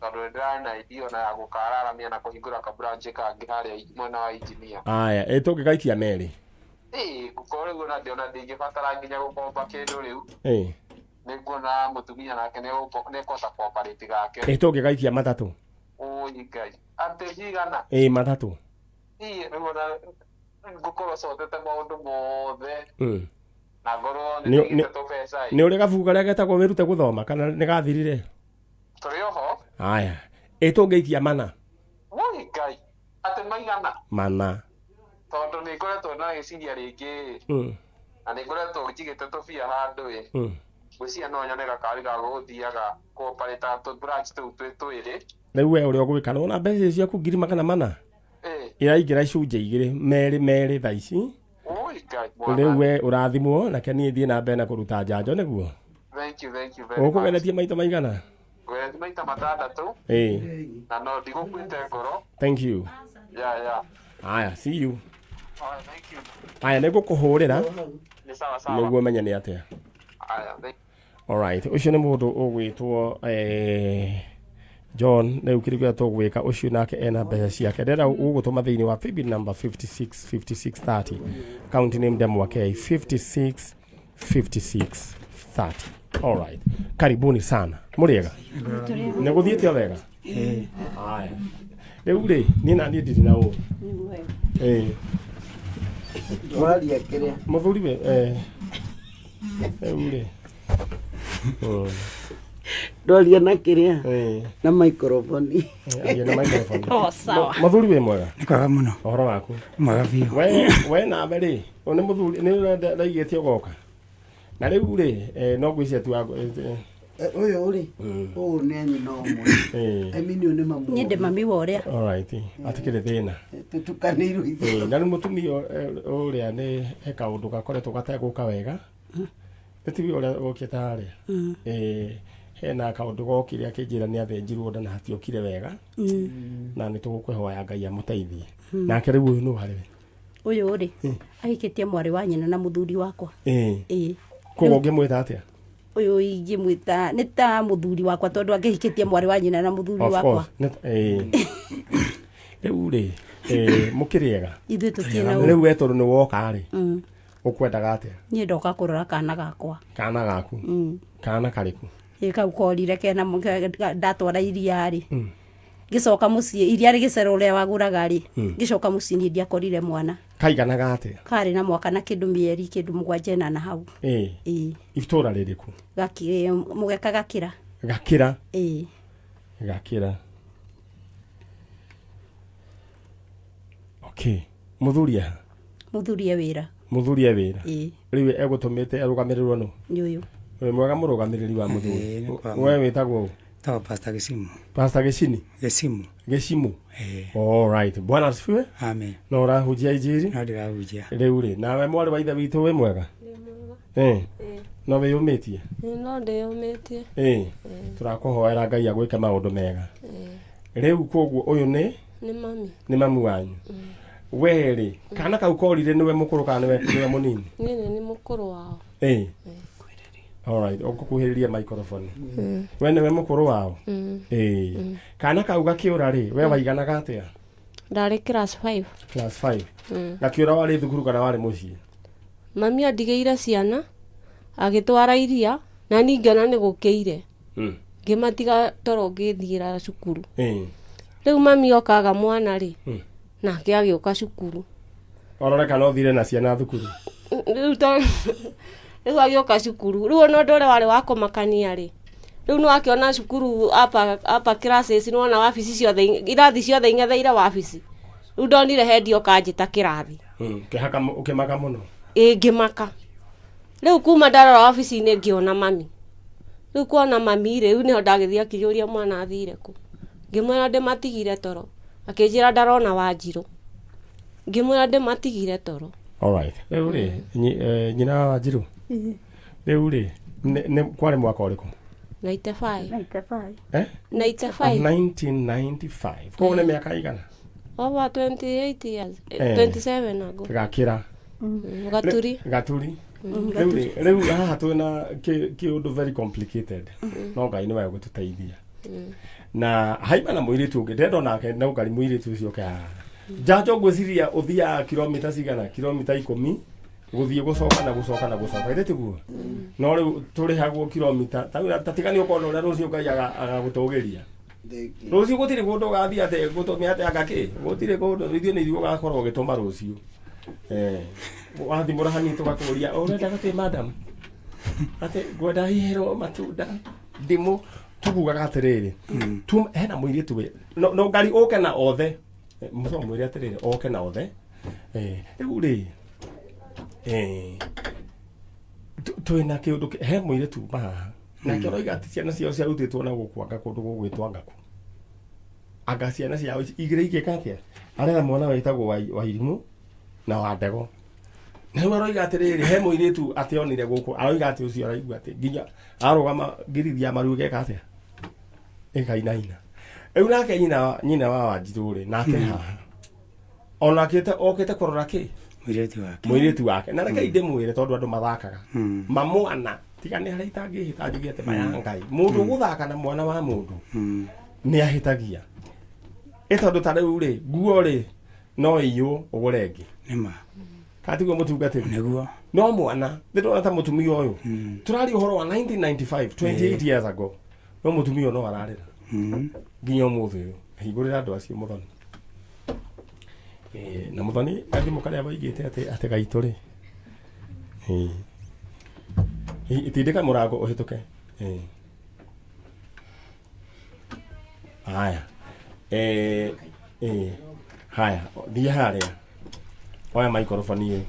Tondũ nĩ ndĩrarĩ na idea ona ya gũkararamia na kũhingũra ka branch kangĩ harĩa mwena wa engineer. Aya, ĩ tũngĩgaikia merĩ. Ĩĩ ngũkorwo rĩu ona ndĩona ndingĩbatara nginya gũkomba kĩndũ rĩu. Ĩĩ. Nĩ nguona mũtumia nake nĩ ekũhota kũ-operate gake. Ĩ tũngĩgaikia matatũ. Ũi Ngai. Atĩ cigana? Ĩĩ matatũ. Ĩĩ rĩu ona ngũkorwo cotete maũndũ mothe. Na ngorwo nĩ Nĩ ndĩigĩte tũbeca ĩ. nĩ ũrĩ gabuku karĩa getagwo wĩrute gũthoma kana nĩ gathirire? Tũrĩ oho. Aya. Ĩ tũngĩikia mana? Woi Ngai. Atĩ maigana? Mana. Tondũ nĩ ngoretwo na rĩciria rĩngĩ na nĩ ngoretwo njigĩte tũbia handũ ĩ. Ngwĩciria no nyone gakari ga gũthiaga kũoparĩta tũ branch tũu twĩ twĩrĩ. Rĩu we ũrĩa ũgwĩka nĩwona mbeca icio ciaku 400,000 iraingĩra icunjĩ igĩrĩ merĩ merĩ thaa ici. Oi Ngai Rĩu we ũrathimwo nake niĩ thiĩ na mbere na kũruta njanjo nĩguo. Thank you, thank you very much. Ũkũgeretie maita maigana? Ngũgeretie maita matandatũ Ĩĩ. na no ndigũkuĩte ngoro. Thank you. Yeah, yeah. Aya, see you. Alright, thank you. Aya nĩ ngũkũhũrĩra Nĩ sawa sawa. nĩguo menye nĩ atĩa. Aya, thank Alright, ũcio nĩ mũndũ ũgwĩtwo John rĩu kĩrĩa kĩrĩa tũgwĩka ũcio nake ena mbeca ciake ndĩrenda gũgũtũma thĩinĩ wa paybill number 565630 account name Ndemwa K 565630 Alright, karibuni sana mũrĩega nĩ gũthiĩte o wega haya rĩu rĩ niĩ na niĩ ndirĩ na ũru ĩĩ Waria kĩrĩa mũthuri we rĩu rĩ Ndwaria na kĩrĩa na microphone. Aria na microphone. O, sawa. Mũthuri wĩ mwega? Nĩ kwega mũno. Ũhoro waku? Mwega biũ. We nawe rĩ, ũyũ nĩ mũthuri nĩ ũraigĩte ũgoka. Na rĩu rĩ, no ngwĩciria tu Ũyũ rĩ, ũyũ nĩ nyina ũmwe. I mean ũyũ nĩ mamu. Niĩ ndĩ mami wa ũrĩa. Alright, atikĩrĩ thĩna. Tũtukanĩirwo ithuĩ. Na rĩu mũtumia ũrĩa nĩ he kaũndũ gakoretwo gategũka wega. Nĩ tiwe ũrĩa ũkĩte harĩa. Hena kaũndũ gokire akĩnjĩra nĩ athĩnjirwo nda na hatiokire wega na nĩ tũgũkũhoya Ngai amũteithie. Nake rĩu ũyũ nũ harĩ we? Ũyũ rĩ ahikĩtie mwarĩ wa nyina na mũthuri wakwa. Ĩĩ. Koguo ũngĩmwĩta atĩa? Ũyũ ingĩmwĩta nĩ ta mũthuri wakwa tondũ angĩhikĩtie mwarĩ wa nyina na mũthuri Of wakwa. course. Rĩu rĩ mũkĩrĩ ega? Ithuĩ tũtirĩ na Rĩu we tondũ nĩ woka rĩ, ũkwendaga atĩa? Niĩ ndoka kũrora kana gakwa. Kana gaku? Kana karĩkũ? Ĩ kau korire kena ndatwara iria rĩ, ngĩcoka mũciĩ iria rĩgĩcera ũrĩa wagũraga rĩ, ngĩcoka mũciĩ niĩ ndiakorire mwana. Kaiganaga atĩa? Karĩ na mwaka na kĩndũ mĩeri kĩndũ 7 ĩnana hau. Ĩĩ. Itũra rĩrĩkũ? Mũgeka Gakĩra. Gakĩra? Ĩĩ. Gakĩra. Okay. Mũthuri aha? Mũthuri e wĩra. Mũthuri e wĩra? Ĩĩ. Rĩu egũtũmĩte arũgamĩrĩrwo nũ? Nĩ ũyũ. Wĩ mwega mũrũgamĩrĩri wa mũthuri? Ĩĩ, nĩ kwa We wĩtagwo ũ? Tagwo Pastor Gĩcimu. Pastor Gĩcini? Gĩcimu. Gĩcimu. Ĩĩ. All right. Bwana asifiwe. Amen. No ũrahunjia injiri? No ndĩrahunjia. Rĩu rĩ, nawe mwarĩ wa ithe witũ wĩ mwega? Ĩĩ. No wĩyũmĩtie? No ndĩyũmĩtie. Ĩĩ. Tũrakũhoera Ngai agwĩke maũndũ mega. Rĩu koguo ũyũ nĩ? Nĩ mami. Nĩ mami wanyu. We rĩ, kana kau korire nĩwe mũkũrũ kana nĩwe mũnini? Niĩ nĩ nĩ mũkũrũ wao. Ĩĩ. All right, ũngũkuhĩrĩria microphone. We nĩwe mũkũrũ wao? Ĩĩ. Kana kau gakĩũra rĩ, we waiganaga atĩa? Ndarĩ class 5. Class 5. Gakĩũra warĩ thukuru kana warĩ mũciĩ? Mami andigĩire ciana agĩtwara iria na niĩ ngĩona nĩ gũkĩire. Ngĩmatiga toro ngĩthiĩra cukuru. Rĩu mami okaga mwana rĩ, nake agĩũka cukuru. Orore kana ũthire na ciana thukuru. Rĩu rĩu agĩũka cukuru. Rĩu ona ũndũ ũrĩa warĩ wa kũmakania rĩ, rĩu nĩwakĩona cukuru upper classes, nĩwona wabici ciothe, irathi ciothe ing'etheire wabici. Rĩu ndonire hendi oka njĩta kĩrathi. Ũkĩhaka ũkĩmaka mũno? Ĩĩ, ngĩmaka. Rĩu kuma ndarora wabici-inĩ ngĩona mami. Rĩu kuona mami rĩ, rĩu nĩho ndagĩthiĩ akĩnjũria mwana athire kũ. Ngĩmwĩra ndĩmatigire toro. Akĩnjĩra ndarona Wanjirũ. Ngĩmwĩra ndĩmatigire toro. All right. Rĩu rĩ, nyina wa Wanjirũ? Rĩu rĩ, nĩ kwarĩ mwaka ũrĩkũ? 95. 95. 95. 1995. Koguo nĩ mĩaka igana? Over 28 years. 27 ago. Gakĩra. Gaturi. Gaturi. Rĩu rĩ, rĩu haha twĩna kĩũndũ very complicated. No Ngai nĩwe ũgũtũteithia. Na haima na mũirĩtu ũngĩ, ndĩrenda onake no ngari mũirĩtu ũcio oke haha. Njanjo ngwĩciria ũthiaga kilomita cigana? Kilomita 10 gũthiĩ gũcoka na gũcoka na gũcoka. Githĩ tiguo? No rĩu tũrĩhagwo kilomita, ta tiga nĩ ũkona ũrĩa rũciũ Ngai agagũtũgĩria. Rũciũ gũtirĩ kũndũ ũgathiĩ atĩ gũtũmĩa atĩ anga kĩ? Gũtirĩ kũndũ, ithuĩ nĩ ithuĩ ũgakorwo ũgĩtũma rũciũ. Wathimũra hanini tũgakũria, ũrenda gũtĩ madam? Atĩ ngwenda hiherwo matunda, ndimũ. Tugugaga atĩrĩrĩ, hena mũirĩtu wĩ, no ngari ũke na othe. Mũcoke mwĩre atĩrĩrĩ, oke na othe. Rĩu rĩ, twĩna kĩũndũ he mũirĩtu uma haha. Nake aroiga atĩ ciana ciao ciarutĩtwo na gũkũ anga kũndũ gũgwĩtwo Angaku. Anga ciana ciao igĩrĩ igĩka atĩa? Aretha mwana wĩtagwo Wairimũ na wa Ndego. Na rĩu aroiga atĩrĩrĩ, he mũirĩtu atĩ onire gũkũ, aroiga atĩ ũcio araigua atĩ nginya arũgama ngirithi ya maru ĩgeka atĩa? Ĩkainaina. Rĩu nake nyina wa Wanjirũ rĩ, nake haha. Onake okĩte kũrora kĩ? Mũirĩtu wake. Mũirĩtu wake. Na rekei ndĩmwĩre tondũ andũ mathakaga. Mamwana, tiga nĩ harĩa itangĩhĩta njuge atĩ maya Ngai. Mũndũ ũgũthaka na mwana wa mũndũ nĩ ahĩtagia. Ĩ tondũ ta rĩu rĩ, nguo rĩ, no ĩiywo ũgũre ĩngĩ. Nĩma. Kana tiguo mũtungatĩri? Nĩguo. No mwana, nĩ ndĩrona ta mũtumia ũyũ. Tũraria ũhoro wa 1995, 28 years ago. No mũtumia ũyũ no ararĩra. Nginya ũmũthĩ ũyũ. Hingũrĩra andũ acio mũthoni. Na mũthoni gathimũ karĩa waigĩte atĩ gaitũ rĩ. Tindĩka mũrango ũhĩtũke. Haya. Haya, thiĩ harĩa. Oya microphone ĩyo.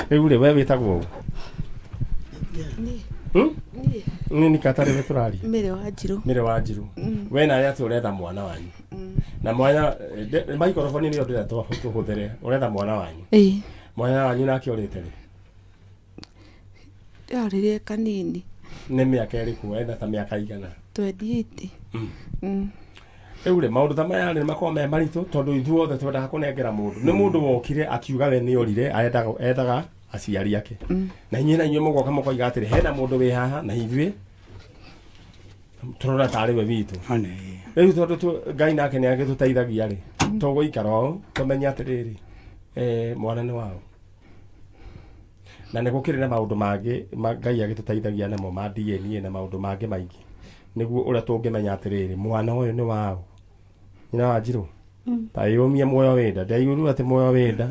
Rĩu rĩ, we wĩtagwo ũ? Nĩ nĩ katarĩ we tũraria. Mĩrĩ wa Njirũ. Mĩrĩ wa Njirũ. We nawe atĩ ũretha mwana wanyu. Na mwana, microphone nĩyo ndĩrenda tũhũthĩre. Ũretha mwana wanyu. Ĩĩ. Mwana wanyu nake ũrĩte rĩ? Yarĩrĩe kanini. Nĩ mĩaka ĩrĩkũ? Ena ta mĩaka igana? 28. Rĩu rĩ, maũndũ ta maya rĩ, makoragwo me maritũ tondũ ithuothe twendaga kũnengera mũndũ. Nĩ mũndũ wokire akiuga we nĩ orire, aendaga ethaga aciari ake. Na inyuĩ na inyuĩ mũgoka mũkoiga atĩrĩ, hena mũndũ wĩ haha na ithuĩ tũrona tarĩ we witũ. Rĩu tondũ Ngai nake nĩ agĩtũteithagia rĩ, tũgũikara ũũ tũmenye atĩrĩrĩ, mwana nĩ waũ. Na nĩ gũkĩrĩ na maũndũ mangĩ Ngai agĩtũteithagia namo ma DNA na maũndũ mangĩ maingĩ, nĩguo ũrĩa tũngĩmenya atĩrĩrĩ, mwana ũyũ nĩ waũ. Nyina wa Njirũ, ta ĩyũmie muoyo wĩnda, ndaiguirwo atĩ muoyo wĩnda.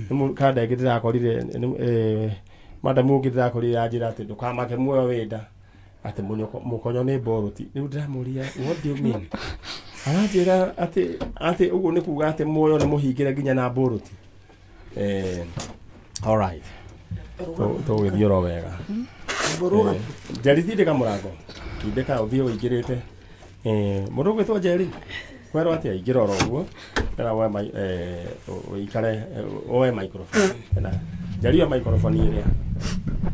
Nĩ kanda ĩngĩ ndĩrakorire, madamu ũngĩ ndĩrakorire anjĩra atĩ ndũkamake muoyo wĩnda, atĩ mũkonyo nĩ mboroti. Rĩu ndĩramũria, what do you mean? Aranjĩra atĩ ũguo nĩ kuga atĩ muoyo nĩ mũhingĩre nginya na mboroti. All right. Tũgũgĩthiĩ oro wega. Njeri, tindĩka mũrango, tindĩka ũthiĩ ũingĩrĩte. Mũndũ ũgwĩtwo Njeri, kwerwo atĩa? Ingĩra oro ũguo, tena woe ũikare, woe microphone. Tena Njeri, oe microphone ĩrĩa,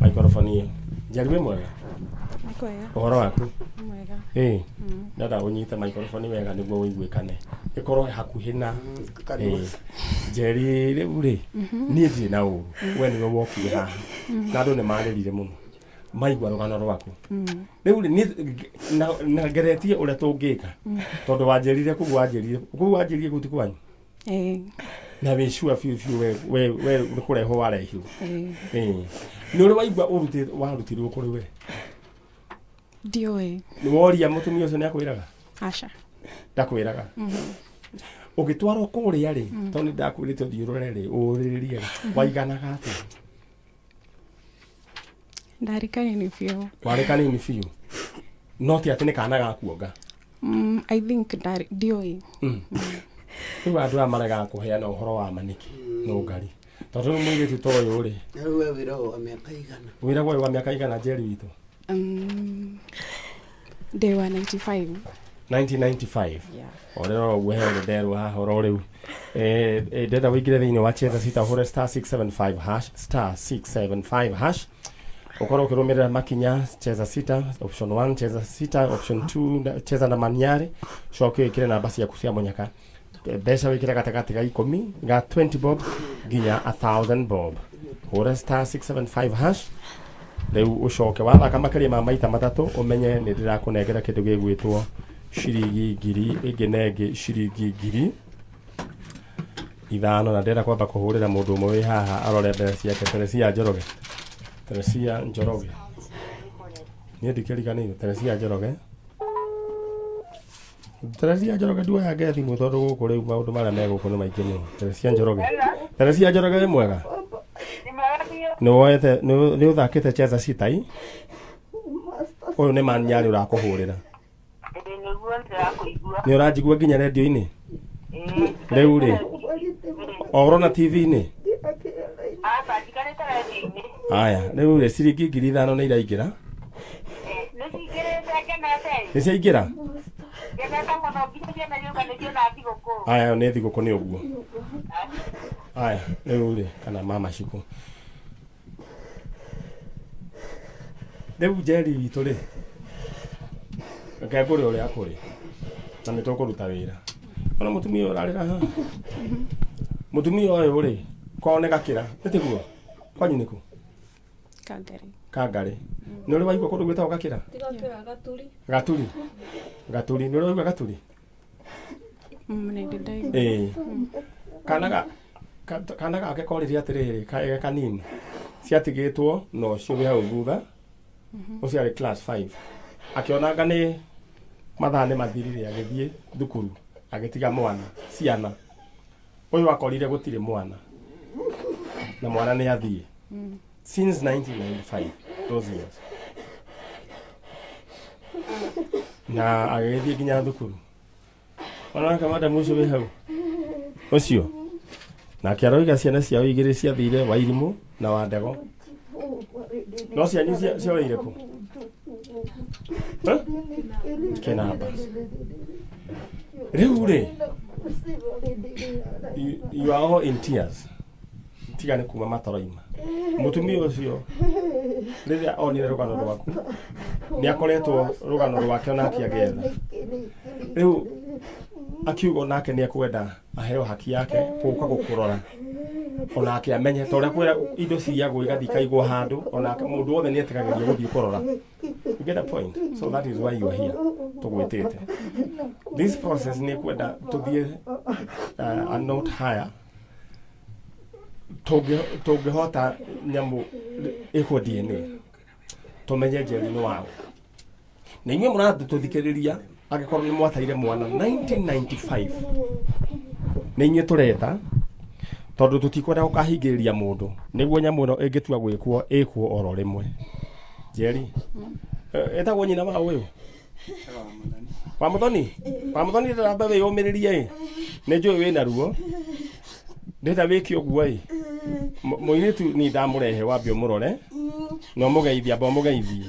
microphone ĩyo. Njeri, wĩ mwega? Kwega. Ũhoro waku? Mwega. Ndenda ũnyite microphone wega nĩguo ũiguĩkane, ĩkorwo hakuhĩ na Njeri. Rĩu rĩ, niĩ ndirĩ na ũru, we nĩwe wokire haha na andũ nĩ marĩrire mũno maigua rũgano rwaku. Rĩu rĩ, niĩ na ngeretie ũrĩa tũngĩka, tondũ wanjĩrire kũu, wanjĩrire kũu, wanjĩrire kũu ti kwanyu. Na wĩ sure biũ biũ we nĩ kũrehwo warehirwo? Nĩ ũrĩ waigua warutirwo kũrĩ we? Ndiũĩ. Nĩ woria mũtumia ũcio nĩ akwĩraga? Aca. Ndakwĩraga. Ũgĩtwarwo kũrĩa rĩ, tondũ nĩ ndakwĩrĩte ũthiĩ ũrore rĩ, ũrĩrĩrie rĩ, waiganaga atĩa? Ndarĩ kanini biũ. Warĩ kanini biũ, no ti atĩ nĩ kana gakuonga? I think ndarĩ, ndiũĩ. Rĩu andũ aya maregaga kũheana ũhoro wa ma nĩkĩ? No ngari tondũ rĩu mũirĩtu ta ũyũ rĩ, Rĩu we wĩragwo wa mĩaka igana? Wĩragwo wĩ wa mĩaka igana, Njeri witũ? Ndĩ wa 95. 1995? Yeah. Orero ũguo he nderwo haha oro rĩu. Ndĩrenda ũingĩre thĩinĩ wa cheza sita, ũhũre star 675 hash, star 675 hash, ũkorwo ũkĩrũmĩrĩra makinya: cheza sita option 1, cheza sita option 2, cheza na maniarĩ, coke wĩkĩre namba ciaku cia mũnyaka. Mbeca wĩkĩre gatagatĩ ga 10 ga 20 bob nginya 1000 bob. Hũra star 675 hash rĩu, ũcoke wathaka makĩria ma maita matatũ, ũmenye nĩ ndĩrakũnengera kĩndũ gĩgwĩtwo ciringi 1000 ĩngĩ na ĩngĩ ciringi 5000. Na ndĩrenda kwamba kũhũrĩra mũndũ ũmwe wĩ haha arore mbeca ciake, Teresia Njoroge. Teresia Njoroge, niĩ ndikĩriganĩirwo. Teresia Njoroge, Teresia Njoroge, nduoyange thimũ tondũ gũkũ rĩu maũndũ marĩa me gũkũ nĩ maingĩ mũno. Teresia Njoroge, Teresia Njoroge, wĩ mwega? Nĩ woete, nĩ ũthakĩte cheza sita i? Ũyũ nĩ Manyarĩ ũrakũhũrĩra. Nĩguo ndĩrakũigua. Nĩ ũranjigua nginya rendio-inĩ rĩu rĩ, o ũrona TV-inĩ? Aca, njikarĩte redio-inĩ. Aya, rĩu rĩ, ciringi 5000 nĩ iraingĩra. Nĩ cingĩrĩte, ngenete. Nĩ ciaingĩra. Ngenete mũno nginya ciana ciauga nĩ ciona thigũkũ. Aya, nĩ thigũkũ, nĩ ũguo. Aya, rĩu rĩ, kana mama cikũ rĩu Njeri witũ rĩ, reke ngũrĩ ũrĩa kũrĩ na nĩ tũkũruta wĩra. Ona mũtumia ũyũ ũrarĩra haha, mũtumia ũyũ rĩ, kwao nĩ gakĩra, nĩ tiguo? Kwanyu nĩkũ? Kangari. Kangarĩ. Nĩ ũrĩ waigua kũndũ gwĩtagwo Gakĩra? Tigakĩra, Gaturi. Gaturi, Gaturi, nĩ ũrĩ waigua Gaturi? Nĩ ndĩ ndaigua. Ĩĩ, kana kana gake korire atĩrĩrĩ, ge kanini, ciatigĩtwo na ũcio wĩ hau thutha, ũcio arĩ class 5, akĩonanga nĩ mathaa nĩ mathirire, agĩthiĩ thukuru agĩtiga mwana ciana. Ũyũ akorire gũtirĩ mwana na mwana nĩ athiĩ since 1995, those years, na agĩgĩthiĩ nginya thukuru. Onake madamu ũcio wĩ hau ũcio nake aroiga ciana ciao igĩrĩ ciathire Wairimũ na Wandego, no cianyu ciorĩire kũ? Eh? Kĩnamba. Rĩu rĩ, you are all in tears. Tiga nĩ kuma matoroima. Mũtumia ũcio rĩrĩa onire rũgano rwaku nĩ akoretwo rũgano rwake onake agĩetha. Rĩu akiuga onake nĩ ekwenda aheo haki yake gũka gũkũrora onake amenye ta ũrĩa kwĩra indo ciyagwo igathiĩ ikaigwo handũ onake mũndũ wothe nĩ etĩkagĩrio gũthiĩ kũrora. You get the point? So that is why you are here. Tũgwĩtĩte. This process nĩ kwenda tũthiĩ a note higher. Tũngĩhota nyamũ ĩkwo DNA. Tũmenye Njeri nĩ waũ. Na inyuĩ mũratũthikĩrĩria angĩkorwo nĩ mwateire mwana 1995 nĩ inyuĩ tũreta tondũ tũtikwenda gũkahingĩrĩria mũndũ nĩguo nyamũ ĩno ĩngĩtua gwĩkwo ĩkwo oro rĩmwe. Njeri, ĩtagwo nyina wa ũyũ wa Muthoni, wa Muthoni ndĩramba wĩyũmĩrĩrie ĩ, nĩ njũĩ wĩna ruo, ndĩrenda wĩke ũguo ĩ, mũirĩtu ni ndamũrehe wambe ũmũrore na ũmũgeithie, amba ũmũgeithie,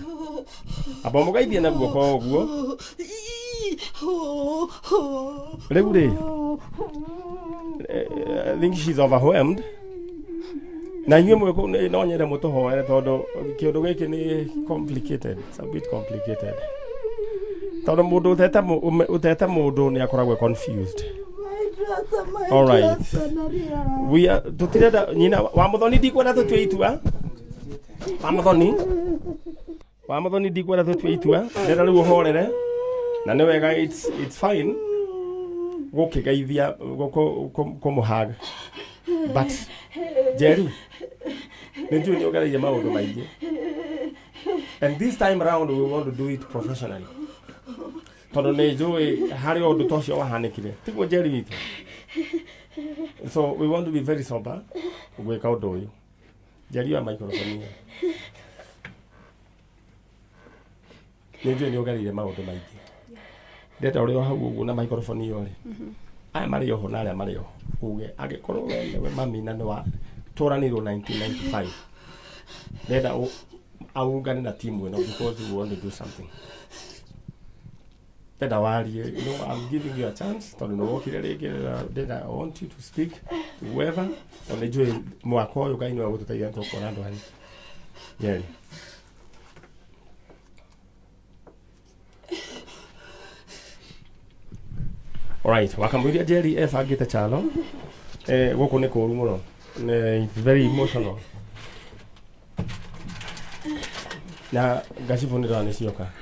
amba ũmũgeithie na guoko ũguo. Rĩu rĩ, I think she's overwhelmed na inyuĩ mwĩ kũu no nyende mũtũhoere tondũ kĩũndũ gĩkĩ nĩ complicated. It's a bit complicated tondũ mũndũ ũtete ũtete mũndũ nĩ akoragwo e confused. All right. We are tũtirenda nyina wa Mũthoni, ndikwenda tũtue itua wa Mũthoni, wa Mũthoni, ndikwenda tũtue itua, ndĩrenda rĩu ũhorere na nĩ wega, it's fine gũkĩgeithia kũmũhag, but Njeri, nĩ njũĩ nĩ ũgereire maũndũ maingĩ and this time round we want to do it professionally tondũ nĩ njũĩ harĩ ũndũ ta ũcio wahanĩkire, tiguo Njeri witũ? So we want to be very sober gwĩka ũndũ ũyũ. Njeri, oya microphone ĩyo. Nĩ njũĩ nĩ ũgereire maũndũ maingĩ, ndenda ũrĩ o hau ũguo na microphone ĩyo rĩ, aya marĩ oho na arĩa marĩ oho, uge angĩkorwo we nĩwe mami na nĩ wa tũranirwo 1995, ndenda aungane na timu ĩno because we want to do something. Ndenda warie, I'm giving you a chance tondũ nĩ wokire rĩngĩ, ndenda, I want you to speak to whoever tondũ nĩ njũĩ mwaka ũyũ Ngai nĩwe ũgũtũteithia tũkuona andũ anyu. Jerry. Alright, wakamũiria Jerry ebangĩte chalo, gũkũ nĩ kũũru mũno. It's very emotional na ngacibũ nĩ ndona nĩ cioka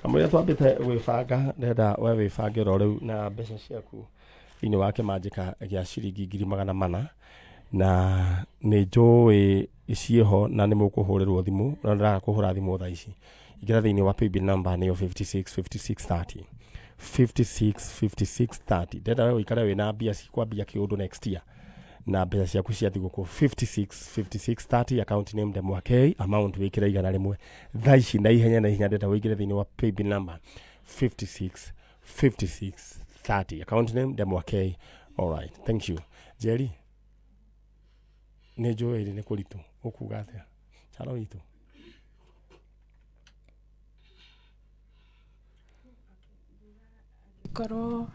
kamũira twambĩte gwĩbanga, ndenda we wĩbange oro rĩu na mbeca ciaku thĩinĩ wa kĩmanjĩka gĩa ciringi 400,000 na nĩ njũĩ ciĩho na nĩ mũkũhũrĩrwo thimũ na ndĩraga kũhũra thimũ thaa ici. Ingĩra thĩinĩ wa paybill number nĩyo 56 56 30 56 56 30. Ndenda we ũikare wĩna mbia cikwambia kĩũndũ next year na mbeca ciaku cia thigũkũ. 56 56 30, account name Ndemwa K, amount wĩkĩre 100 thaa ici na ihenya na ihenya. Ndenda ũingĩre thĩinĩ wa paybill number 56 56 30, account name Ndemwa K. All right, thank you. Jerry, nĩ njũĩ nĩ kũritũ, ũkuga atĩa charo witũ? Korwo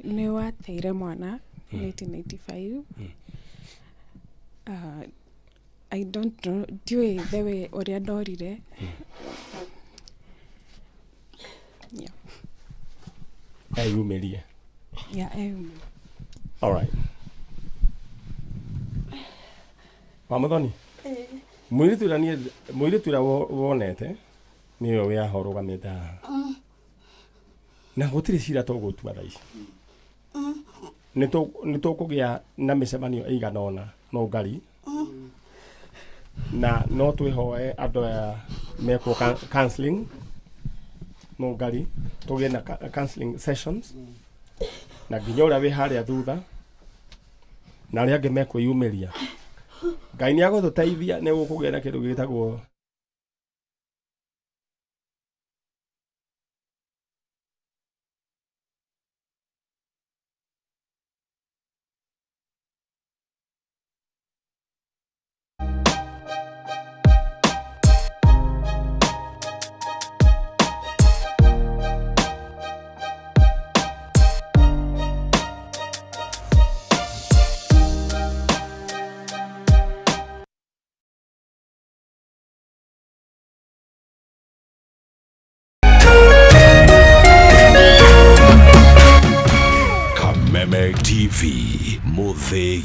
nĩ wateire mwana 1995, I don't know, ndiũĩ the way ũrĩa ndorire. Yeah. Eyumĩrie. Yeah, All right, wa Mũthoni, mũirĩtu ũrĩa niĩ mũirĩtu ũrĩa wonete nĩwe wĩ haha ũrũgamĩte haha na gũtirĩ cira tũgũtua thaa ici. Nĩ tũkũgĩa na mĩcemanio ĩigana ũna no ngari na no twĩhoe andũ aya mekwo counseling no ngari tũgĩe na counseling sessions na nginya ũrĩa wĩ harĩa thutha na arĩa angĩ mekwĩyumĩria. Ngai nĩ agũtũteithia, nĩ gũkũgĩa na kĩndũ gĩtagwo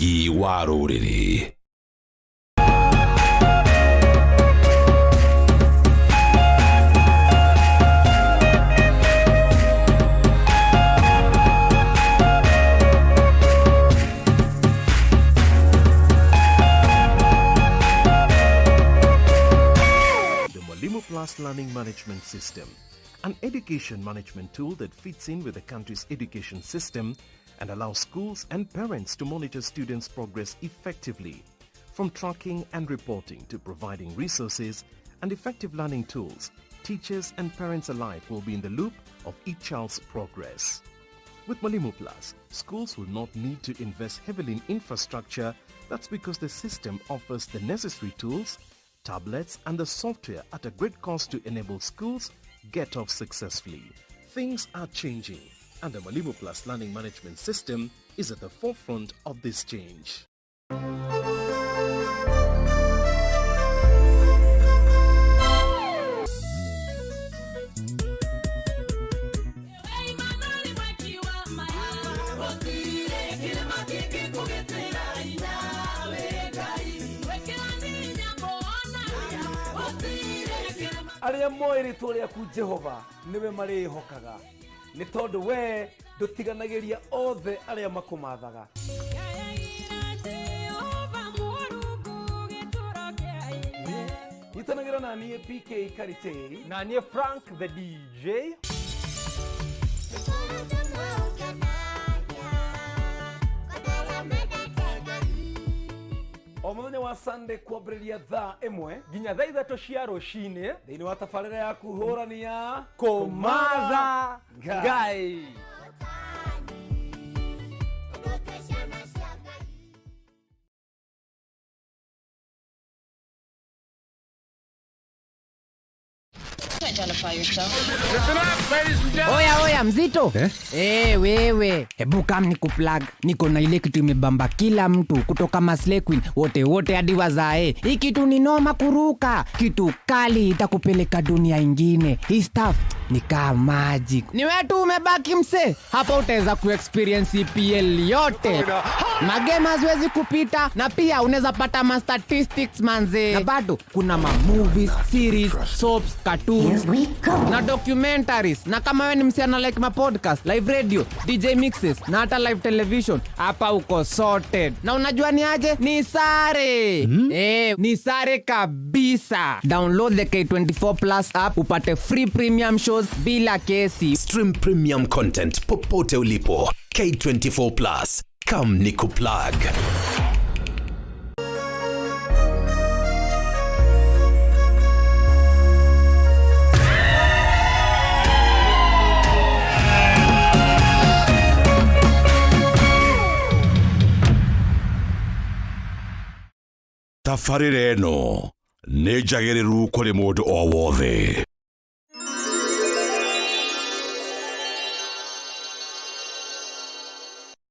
Mũthengi wa rũrĩrĩ. The Mwalimu Plus Learning Management System, an education management tool that fits in with the country's education system and allows schools and parents to monitor students' progress effectively. From tracking and reporting to providing resources and effective learning tools, teachers and parents alike will be in the loop of each child's progress. With Mwalimu Plus, schools will not need to invest heavily in infrastructure. That's because the system offers the necessary tools, tablets and the software at a great cost to enable schools get off successfully. Things are changing, and the Mwalimu Plus Learning Management System is at the forefront of this change. Arĩa moĩ rĩtwa rĩaku Jehova nĩwe marĩĩhokaga, nĩ tondũ wee ndũtiganagĩria othe arĩa makũmathaga. Nyitanagĩra na niĩ PK Karitei na niĩ Frank the DJ. O mũthenya wa Sunday kwambĩrĩria thaa 1 nginya thaa 3 cia rũcinĩ thĩinĩ wa tabarĩra yaku hũrani ya Kũmatha Ngai. Oya oya mzito eh? Eh, wewe hebu kam ni kuplug, niko na ile kitu imebamba kila mtu kutoka Maslay Queen wote wote hadi wazae. Hii kitu ni noma kuruka, kitu kali itakupeleka dunia ingine. Hii stuff ni kama magic. Ni wewe tu umebaki mse, hapa utaweza kuexperience EPL yote. Magame haziwezi kupita, na pia unaweza pata ma statistics manze, na bado kuna ma movies, series, soaps, cartoons na documentaries. Na kama wewe ni msichana like ma podcast, live radio, DJ mixes na hata live television, hapa uko sorted. Na unajua ni aje? Ni sare. Ni sare kabisa. Download the K24 Plus app upate free premium shows bila kesi. Stream premium content popote ulipo. K24 Plus. Come nikuplug. Tabarĩra ĩno nĩ njagĩrĩru kũrĩ mũndũ o wothe.